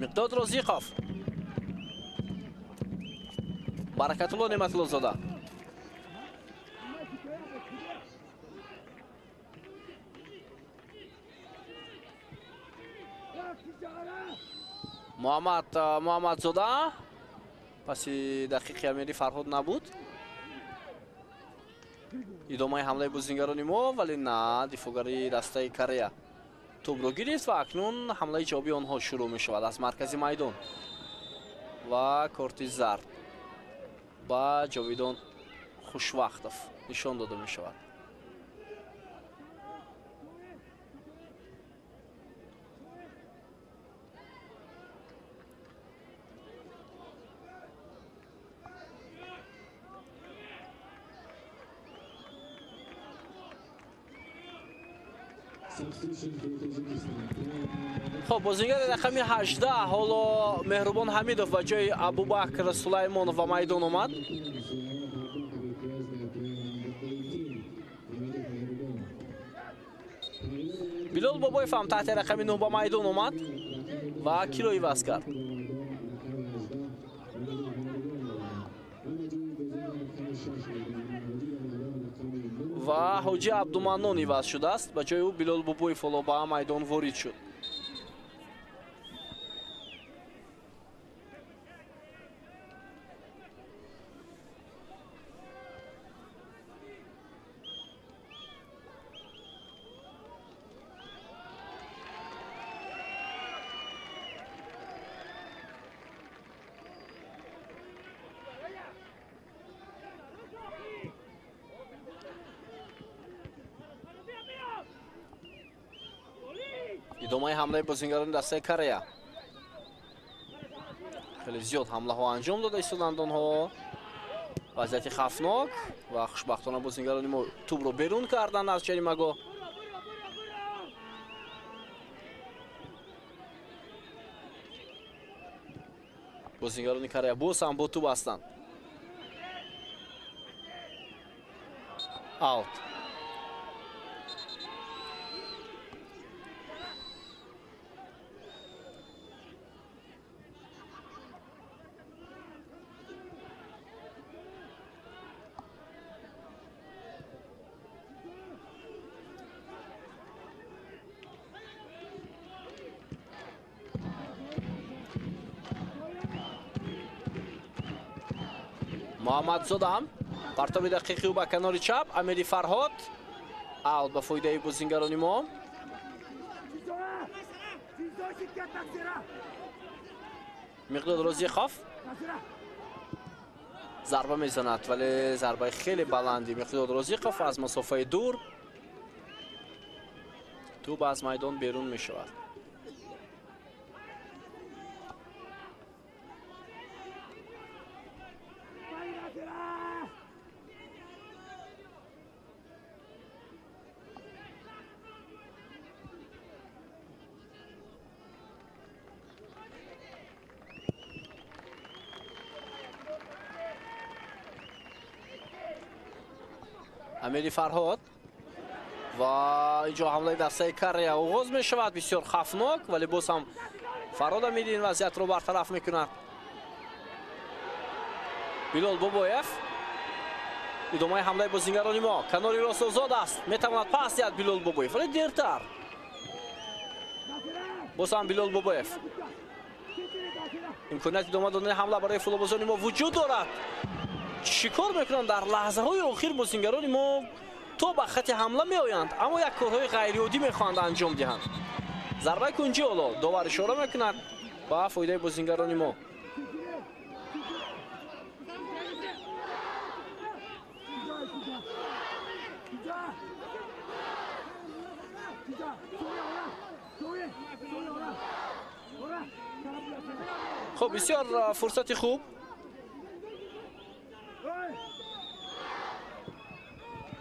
Миқдод Розиқов Баракатулло Неъматуллозода Муҳаммадзода паси дақиқи Амири Фарҳод набуд. Идомаи ҳамлаи бозингарони мо, вале на, дифоъгари дастаи Корея тӯбро гирифт ва акнун ҳамлаи ҷавобии онҳо шурӯъ мешавад аз маркази майдон ва корти зард ба Ҷовидон Хушвақтов нишон дода мешавад. Хоб, бозингари рақами 18 ҳоло Меҳрубон Ҳамидов ба ҷои Абубакр Сулаймонов ба майдон омад. Билол Бобоев ҳам таҳти рақами 9 ба майдон омад ва киро иваз кард. Ва Ҳоҷи Абдуманнон иваз шудааст. Ба ҷои ӯ Билол Бобоев ҳоло ба майдон ворид шуд. Идомаи ҳамлаи бозингарони дастаи Корея. Хеле зиёд ҳамлаҳо анҷом дода истоданд онҳо. Вазъияти хавфнок ва хушбахтона бозингарони мо тӯбро берун карданд аз ҷаримагоҳ. Бозингарони Корея боз ҳам бо тӯб ҳастанд. Аут. Муҳаммадзода партоби дақиқи ӯ ба канори чап. Амири Фарҳод аут ба фоидаи бозингарони мо. Миқдод Розиқов зарба мезанад, вале зарбаи хеле баланди Миқдод Розиқов аз масофаи дур тӯб аз майдон берун мешавад. Амири Фарҳод ва инҷо ҳамлаи дастаи Корея оғоз мешавад, бисёр хавфнок, вале боз ҳам Фарҳод Амири ин вазъиятро бартараф мекунад. Билол Бобоев, идомаи ҳамлаи бозингарони мо. Канори рост озод аст, метавонад пас диҳад Билол Бобоев, вале дертар. Боз ҳам Билол Бобоев. Имконияти идома додани ҳамла барои футболбозони мо вуҷуд дорад. Чӣ кор мекунанд дар лаҳзаҳои охир бозингарони мо? То ба хати ҳамла меоянд, аммо як корҳои ғайриоддӣ мехоҳанд анҷом диҳанд. Зарбаи кунҷӣ ҳоло довар ишора мекунад ба фоидаи бозингарони мо. Хуб, бисёр фурсати хуб.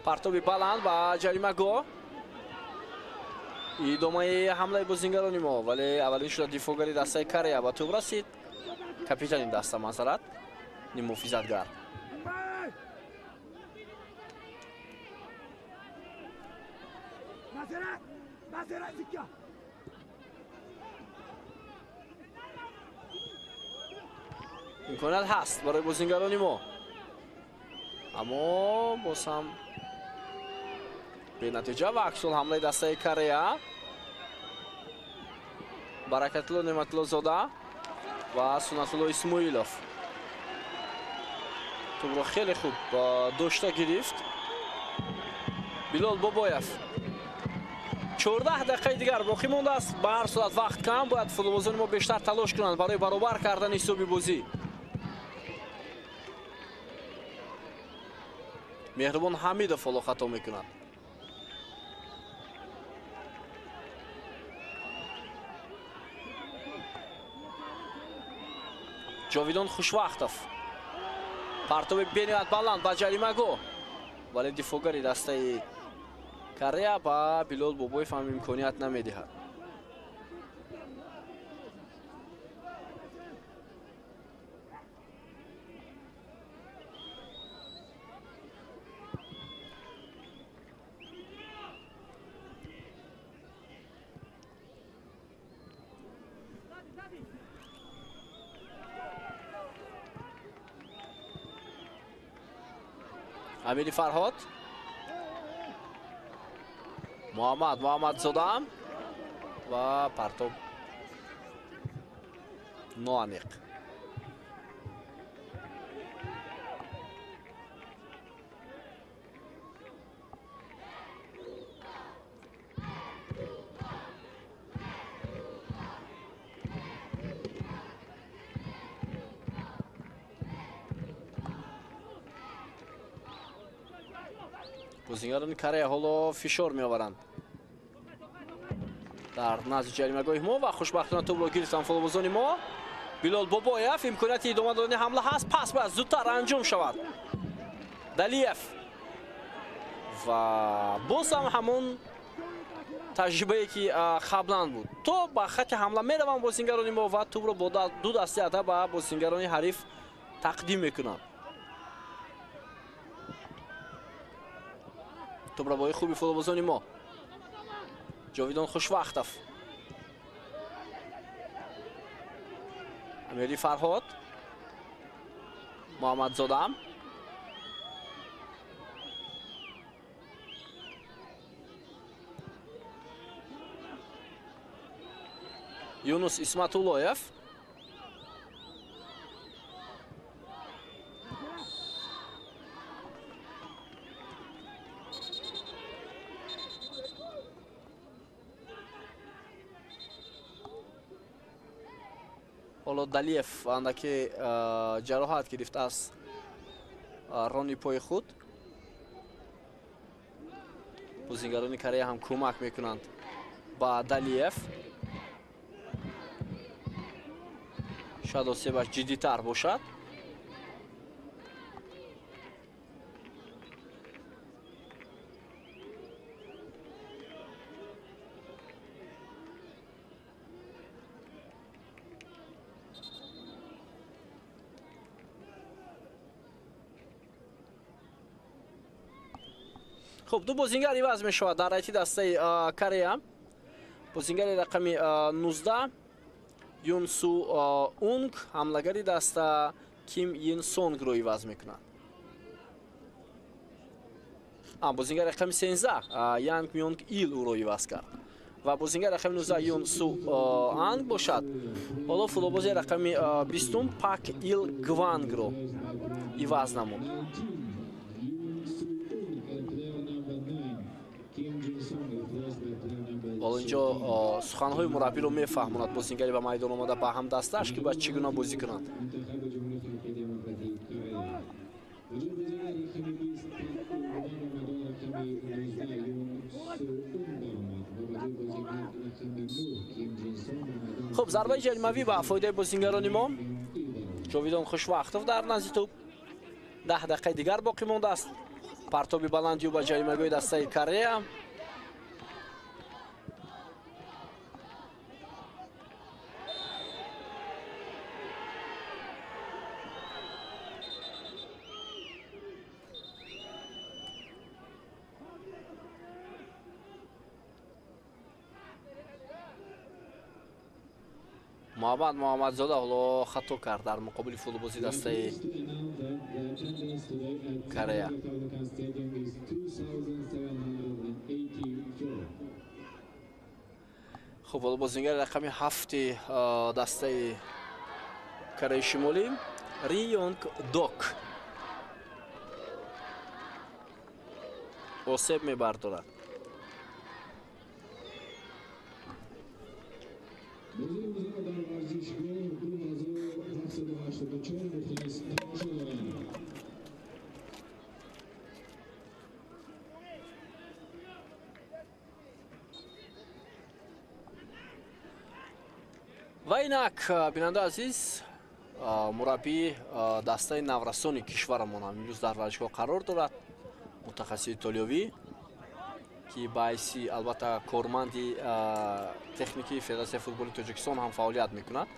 Партоби баланд ба ҷаримагоҳ. Идомаи ҳамлаи бозингарони мо, вале аввалин шуда дифоъгари дастаи Корея ба тӯб расид. Капитани даста масалат ниммуҳофизатгар. Имконият ҳаст барои бозингарони мо, аммо боз ҳам бенатиҷа ва аксул ҳамлаи дастаи Корея. Баракатулло Неъматуллозода ва Сунатулло Исмоилов тӯбро хеле хуб дошта гирифт. Билол Бобоев. 14 дақиқаи дигар боқӣ мондааст. Ба ҳар сурат вақт кам, бояд футболбозони мо бештар талош кунанд барои баробар кардани ҳисоби бозӣ. Меҳрубон Ҳамидов ҳоло хато мекунад. Ҷовидон Хушвақтов. Партоби бениҳоят баланд ба ҷаримагоҳ, вале дифоъгари дастаи Корея ба Билол Бобоев ҳам имконият намедиҳад. Амири Фарҳод, Муҳаммад Муҳаммадзода ва партоб ноаниқ. Бозингарони Корея ҳоло фишор меоваранд дар назди ҷаримагоҳи мо ва хушбахтона тӯбро гирифтанд футболбозони мо. Билол Бобоев, имконияти идома додани ҳамла ҳаст, пас бояд зудтар анҷом шавад. Далиев ва боз ҳам ҳамон таҷрибае ки қаблан буд. То ба хати ҳамла мераванд бозингарони мо ва тӯбро бо ду дасти ада ба бозингарони ҳариф тақдим мекунанд. Тӯбрабои хуби футболбозони мо. Ҷовидон Хушвақтов, Амири Фарҳод, Муҳаммадзода, Юнус Исматуллоев, ҳоло Далиев андаке ҷароҳат гирифт аз рони пои худ. Бозингарони Корея ҳам кӯмак мекунанд ба Далиев. Шояд осебаш ҷиддитар бошад. Хуб, ду бозингар иваз мешавад дар ҳайати дастаи Корея. Бозингари рақами 19 Юн Су Унг ҳамлагари даста Ким Ин Сонгро иваз мекунад. Бозингари рақами 13 Янг Мёнг Ил ӯро иваз кард. Ва бозингари рақами 19 Юн Су Анг бошад, ҳоло футболбози рақами 20 Пак Ил Гвангро иваз намуд. Ҳоло инҷо суханҳои мураббиро мефаҳмонад бозингари ба майдон омада ба ҳамдастааш, ки бояд чӣ гуна бозӣ кунанд. Хуб, зарбаи ҷаримавӣ ба фоидаи бозингарони мо. Ҷовидон Хушвақтов дар назди тӯб. 10 дақиқаи дигар боқӣ мондааст. Партоби баландию ба ҷаримагоҳи дастаи Корея. Муҳаммад Муҳаммадзода ҳоло хато кард дар муқобили футболбози дастаи Корея. Хуб, ҳоло бозингари рақами 7 дастаи Кореяи Шимолӣ Ри Йонг Док осеб мебардорад. Ва инак, бинандаи азиз, мураббии дастаи наврасони кишварамон ҳам имрӯз дар варзишгоҳ қарор дорад, мутахассиси итолиёвӣ, ки ба ҳайси албатта корманди техникии Федератсияи футболи Тоҷикистон ҳам фаъолият мекунад.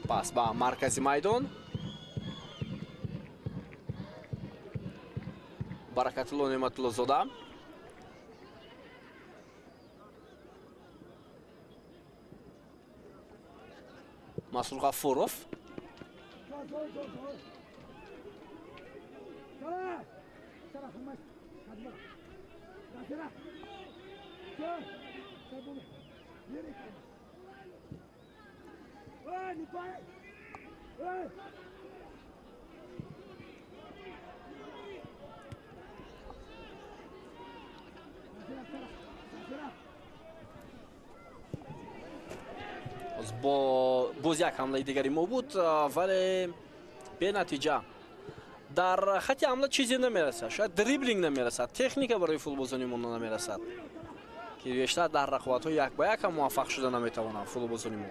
Пас ба маркази майдон Баракатулло Неъматуллозода. Масрур Ғафуров. Боз як ҳамлаи дигари мо буд, вале бенатиҷа. Дар хати ҳамла чизе намерасад, шояд дриблинг намерасад, техника барои футболбозони мо намерасад, ки бештар дар рақобатҳои як ба як ҳам муваффақ шуда наметавонанд футболбозони мо.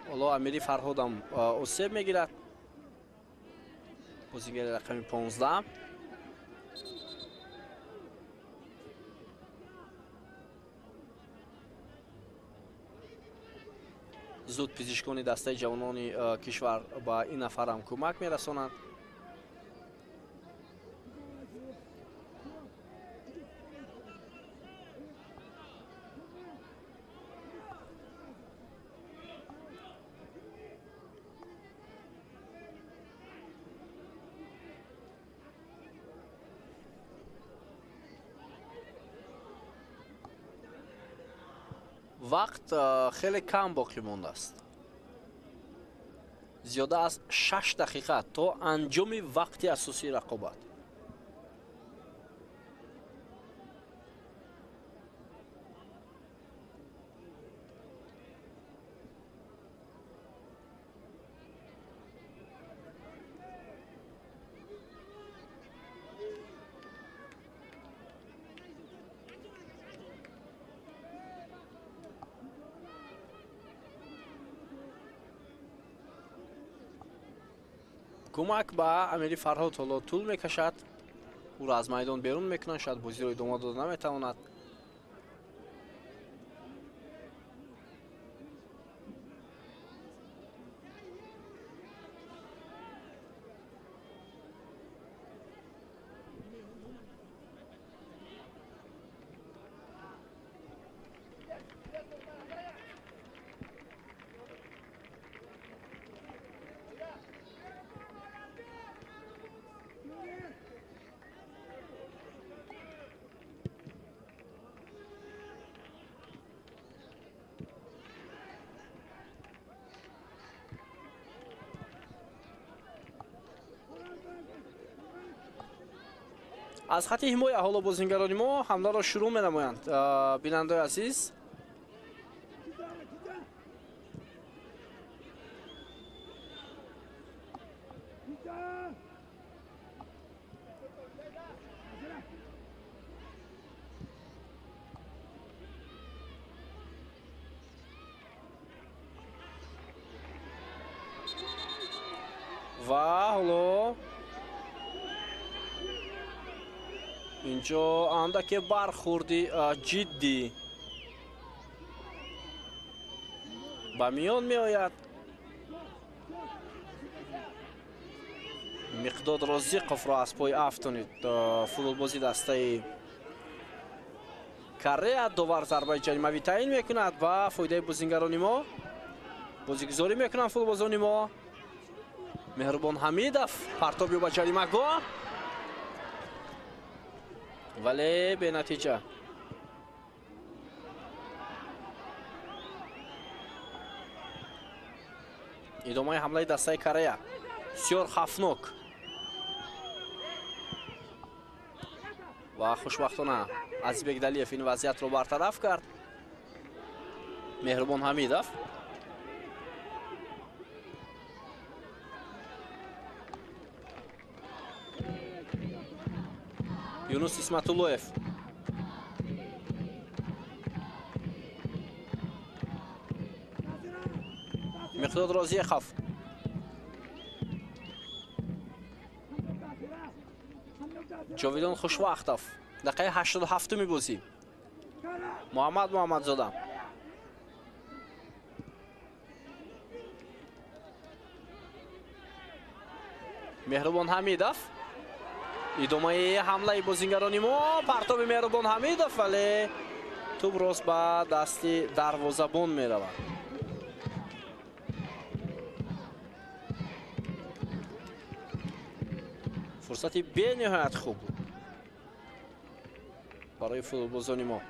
Ҳоло Амири Фарҳодам осеб мегирад, бозингари рақами 15. Зуд пизишкони дастаи ҷавонони кишвар ба ин нафарам кӯмак мерасонанд. Вақт хеле кам боқӣ мондааст, зиёда аз 6 дақиқа то анҷоми вақти асосии рақобат. Кӯмак ба Амири Фарҳод ҳоло тӯл мекашад, ӯро аз майдон берун мекунанд, шояд бозиро идома дода наметавонад. Аз хати ҳимоя ҳоло бозингарони мо ҳамларо шурӯъ менамоянд. Бинандаои азиз, ва ҳоло инҷо андаке бархӯрди ҷиддӣ ба миён меояд. Миқдод Розиқовро аз пой афтонид футболбози дастаи Корея. Довар зарбаи ҷаримавӣ таъин мекунад ва фоидаи бозингарони мо. Бозигузорӣ мекунанд футболбозони мо. Меҳрубон Ҳамидов партоби ба ҷаримагоҳ, вале бенатиҷа. Идомаи ҳамлаи дастаи Корея бисёр хавфнок ва хушбахтона Азизбек Далиев ин вазъиятро бартараф кард. Меҳрубон Ҳамидов Юнус Исматуллоев. Миқдод Розиқов. Ҷовидон Хушвахтов. Дақиқаи 87-уми бозӣ. Муҳаммад Муҳаммадзода. Меҳрубон Ҳамидов. Идомаи ҳамлаи бозингарони мо. Партоби Меҳрубон Ҳамидов, вале тӯб рост ба дасти дарвозабон меравад. Фурсати бениҳоят хуб буд барои футболбозони мо.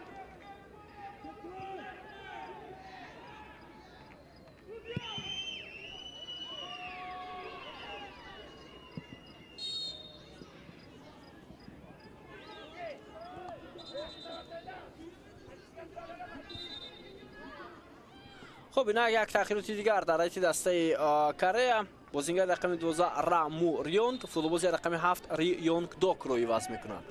Хуб, инак як таъхироти дигар дар ҳайати дастаи Корея. Бозингари рақами 12 Раму Рионг футболбози рақами 7 Ри Йонг Докро иваз мекунад.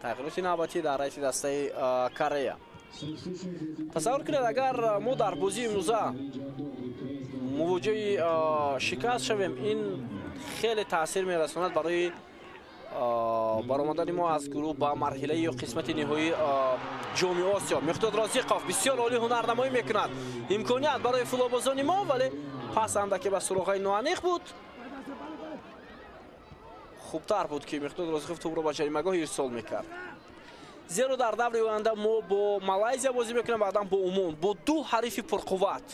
Тағйироти навбатӣ дар ҳайати дастаи Корея. Тасаввур кунед, агар мо дар бозии имрӯза мувоҷиҳи шикаст шавем, ин хеле таъсир мерасонад барои баромадани мо аз гурӯҳ ба марҳилаи ё қисмати ниҳоии ҷоми Осиё. Миқдод Розиқов бисёр олӣ ҳунарнамоӣ мекунад. Имконият барои футболбозони мо, вале пас андаке ба суроғаи ноаниқ буд. Хубтар буд ки Миқдод Розиқов тӯбро ба ҷаримагоҳ ирсол мекард. Зеро дар даври оянда мо бо Малайзия бозӣ мекунем, баъдан бо Умон, бо ду ҳарифи пурқувват.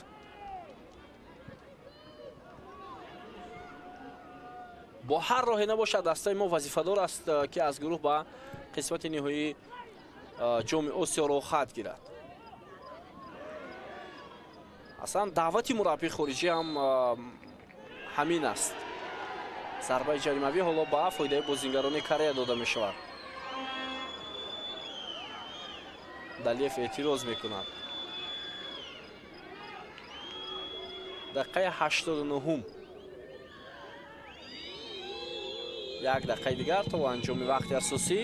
Бо ҳар роҳе набошад, дастаи мо вазифадор аст ки аз гурӯҳ ба қисмати ниҳоии ҷоми Осиё роҳхат гирад. Аслан даъвати мураббии хориҷӣ ҳам ҳамин аст. Зарбаи ҷаримавӣ ҳоло ба фоидаи бозингарони Корея дода мешавад. Далиев эътироз мекунад. Дақиқаи 89-ум. Як дақиқаи дигар то анҷоми вақти асосӣ.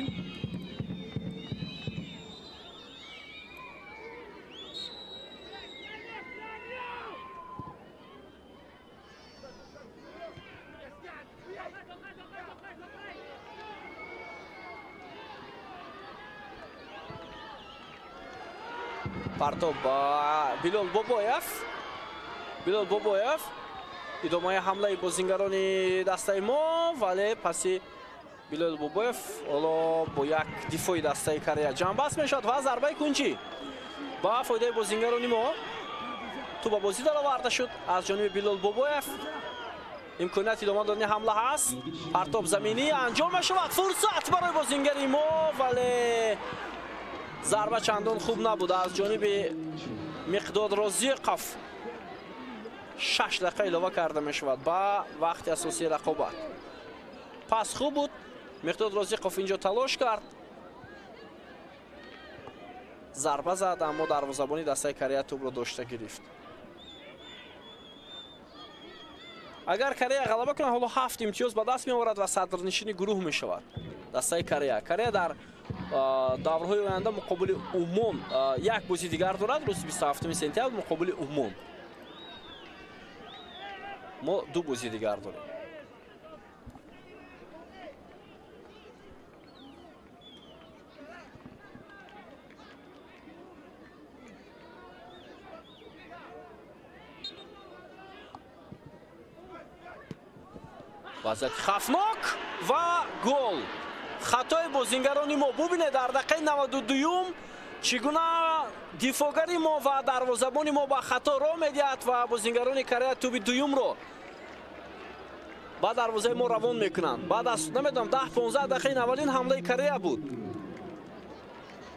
Партоб ба Билол Бобоев. Билол Бобоев. Идомаи ҳамлаи бозингарони дастаи мо, вале паси Билол Бобоев ҳоло бо як дифои дастаи Корея ҷамъбаст мешавад ва зарбаи кунҷӣ ба фоидаи бозингарони мо. Тӯб ба бозӣ дароварда шуд аз ҷониби Билол Бобоев. Имконияти идома додани ҳамла ҳаст. Партоб заминӣ анҷом мешавад. Фурсат барои бозингари мо, вале зарба чандон хуб набуд аз ҷониби Миқдод Розиқов. 6 дақиқа илова карда мешавад ба вақти асосии рақобат. Пас хуб буд. Миқдод Розиқов инҷо талош кард. Зарба зад, аммо дарвозабони дастаи Корея тӯбро дошта гирифт. Агар Корея ғалаба кунад, ҳоло 7 имтиёз ба даст меоварад ва садрнишини гурӯҳ мешавад дастаи Корея. Корея дар даврҳои оянда муқобили Умон як бозӣ дигар дорад, рӯзи 27 сентябр муқобили Умон. Мо ду бозӣ дигар дорем. Вазъияти хавфнок ва гол. Хатои бозингарони мо. Бубинед, дар дақиқаи 92-юм чӣ гуна дифоъгари мо ва дарвозабони мо ба хато роҳ медиҳад ва бозингарони Корея тӯби дуюмро ба дарвозаи мо равон мекунанд. Баъд аз намедонам 10-15 дақиқа ин аввалин ҳамлаи Корея буд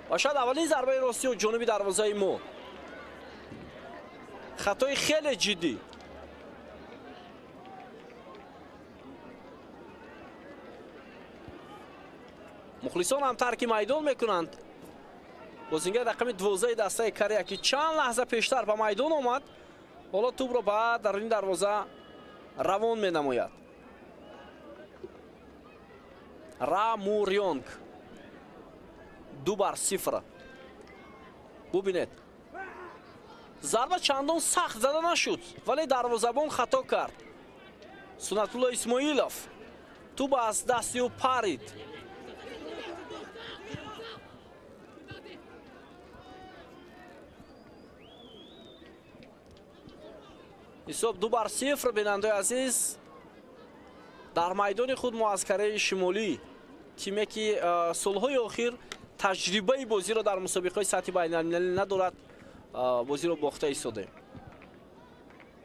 ва шояд аввалин зарбаи ростӣ ҷониби дарвозаи мо. Хатои хеле ҷиддӣ. Мухлисон ҳам тарки майдон мекунанд. Бозингар рақами 12 дастаи Корея, ки чанд лаҳза пештар ба майдон омад, ҳоло тӯбро ба даруни дарвоза равон менамояд. Ра Мурёнг 2-0. Бубинед, зарба чандон сахт зада нашуд, вале дарвозабон хато кард. Сунатулло Исмоилов тӯб аз дасти ӯ парид. Ҳисоб 2-0. Бинандаи азиз, дар майдони худ мо аз Кореяи Шимолӣ, тиме ки солҳои охир таҷрибаи бозиро дар мусобиқаҳои сатҳи байналмилалӣ надорад, бозиро бохта истодем.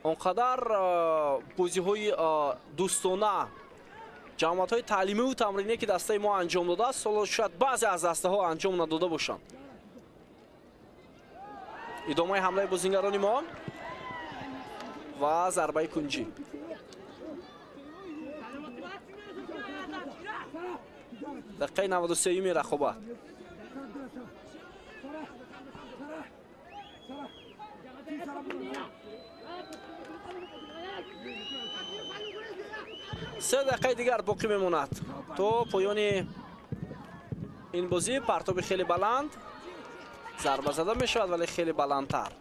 Он қадар бозиҳои дӯстона, ҷамоатҳои таълимиву тамриние ки дастаи мо анҷом додааст, ҳоло шояд баъзе аз дастаҳо анҷом надода бошанд. Идомаи ҳамлаи бозингарони мо ва зарбаи кунҷӣ. Дақиқаи 93-юми рақобат. Се дақиқаи дигар боқӣ мемонад то поёни ин бозӣ. Партоби хеле баланд, зарба зада мешавад, вале хеле баландтар.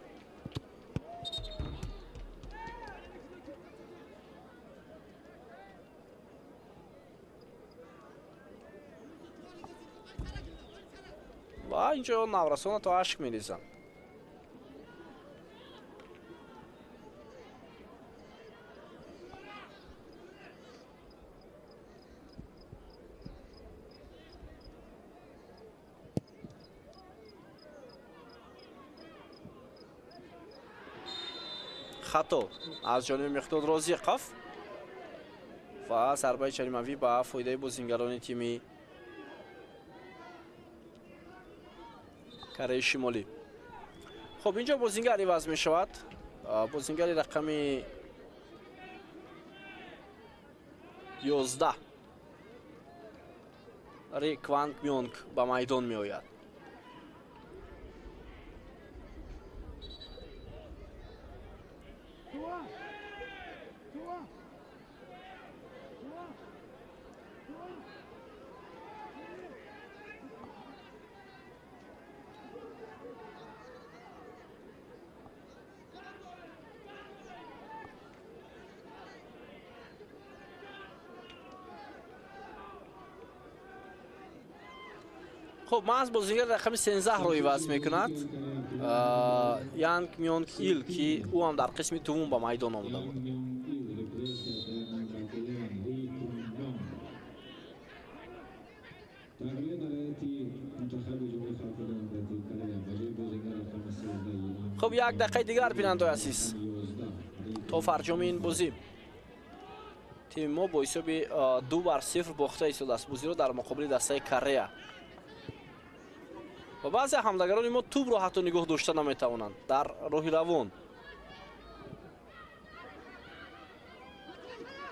Ва инҷо наврасона то ашк мерезанд. Хато аз ҷониби Миқдод Розиқов ва зарбаи ҷаримавӣ ба фоидаи бозингарони тими Кореяи Шимолӣ. Хуб, инҷо бозингар иваз мешавад. Бозингари рақами 11 Ри Кванг Мёнг ба майдон меояд. Хуб, маҳз бозингар рақами 13-ро иваз мекунад. Янг Мёнг Ил, ки ӯ ҳам дар қисми дуввум ба майдон омада буд. Хуб, як дақиқаи дигар, бинандаои азиз, то фарҷоми ин бозӣ. Тими мо бо ҳисоби 2-0 бохта истодааст бозиро дар муқобили дастаи Корея. Ва баъзе ҳамлагарони мо тӯбро ҳатто нигоҳ дошта наметавонанд дар роҳи равон.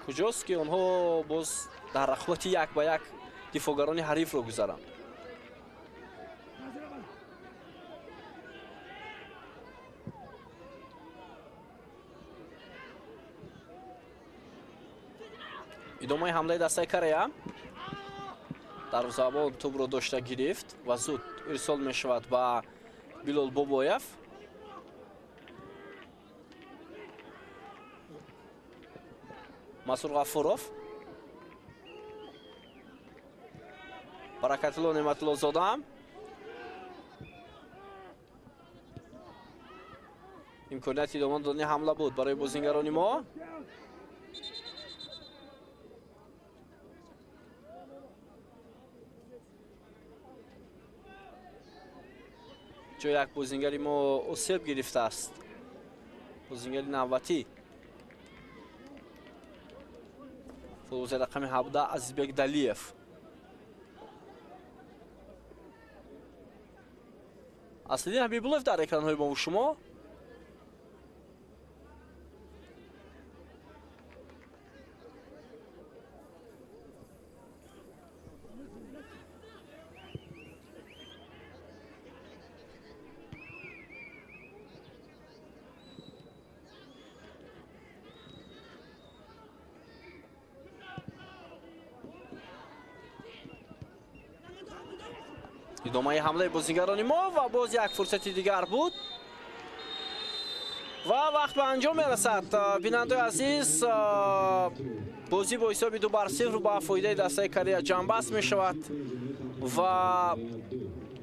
Куҷост ки онҳо боз дар рақобати як ба як дифоъгарони ҳарифро гузаранд. Идомаи ҳамлаи дастаи Корея. Дарвозабон тӯбро дошта гирифт ва зуд ирсол мешавад ба Билол Бобоев. Масур Ғафуров. Баракатулло Неъматуллозода. Имконияти идома додани ҳамла буд барои бозингарони мо. Ҷо як бозингари мо осеб гирифтааст. Бозингари навбатӣ. Футболбози рақами 17 Азизбек Далиев. Аслиддин Ҳабибуллоев дар экранҳои мо шумо. Идомаи ҳамлаи бозингарони мо ва боз як фурсати дигар буд ва вақт ба анҷом мерасад. Бинандаои азиз, бозӣ бо ҳисоби 2-0 ба фоидаи дастаи Корея ҷамъбаст мешавад ва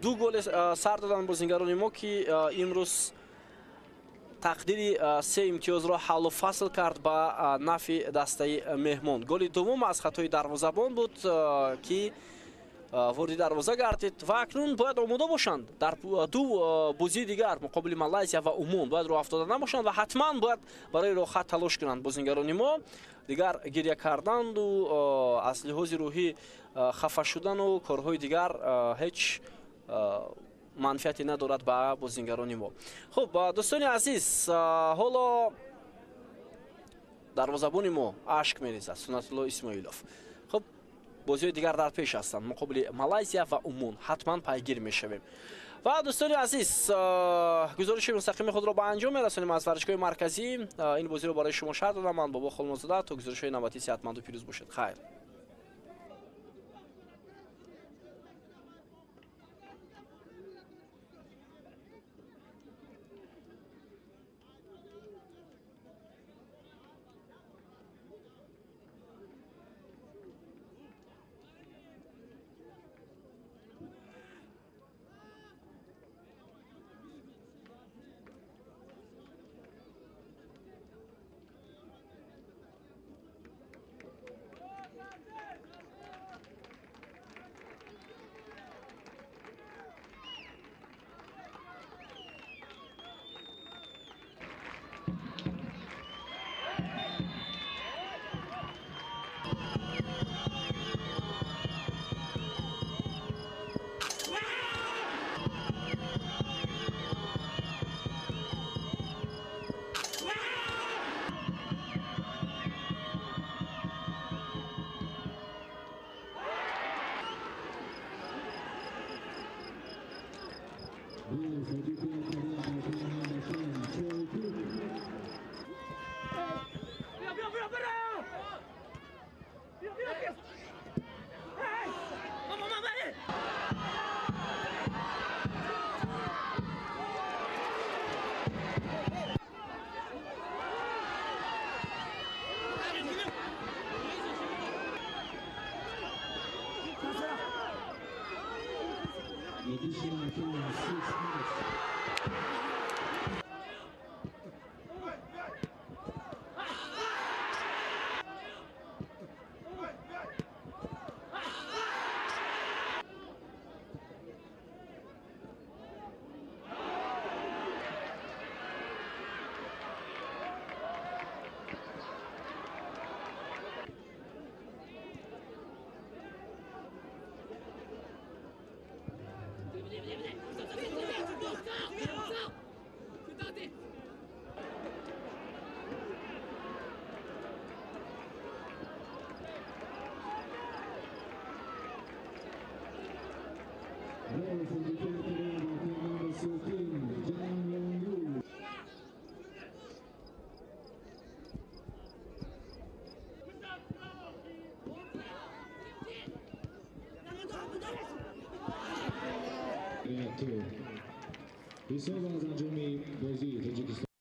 ду голи сар доданд бозингарони мо, ки имрӯз тақдири се имтиёзро ҳаллу фасл кард ба нафъи дастаи меҳмон. Голи дуввум аз хатои дарвозабон буд, ки вориди дарвоза гардид ва акнун бояд омода бошанд дар ду бозии дигар муқобили Малайзия ва Умон. Бояд роҳ афтода набошанд ва ҳатман бояд барои роҳхат талош кунанд бозингарони мо. Дигар гиря карданду аз лиҳози рӯҳӣ хафа шудану корҳои дигар ҳеҷ манфиате надорад ба бозингарони мо. Хуб, дӯстони азиз, ҳоло дарвозабони мо ашк мерезад, Суннатулло Исмоилов. Хуб, бозиҳои дигар дар пеш ҳастанд муқобили Малайзия ва Умон. Ҳатман пайгир мешавем. Ва дӯстони азиз, гузориши мустақими худро ба анҷом мерасонем аз варзишгоҳи марказӣ. Ин бозиро барои шумо шарҳ додам ман Бобо Холмозода. То гузоришҳои навбатӣ сеҳатманду пирӯз бошед. Хайр. Additional 6 minutes. Ҳисоб аз анҷоми бозии Тоҷикистон.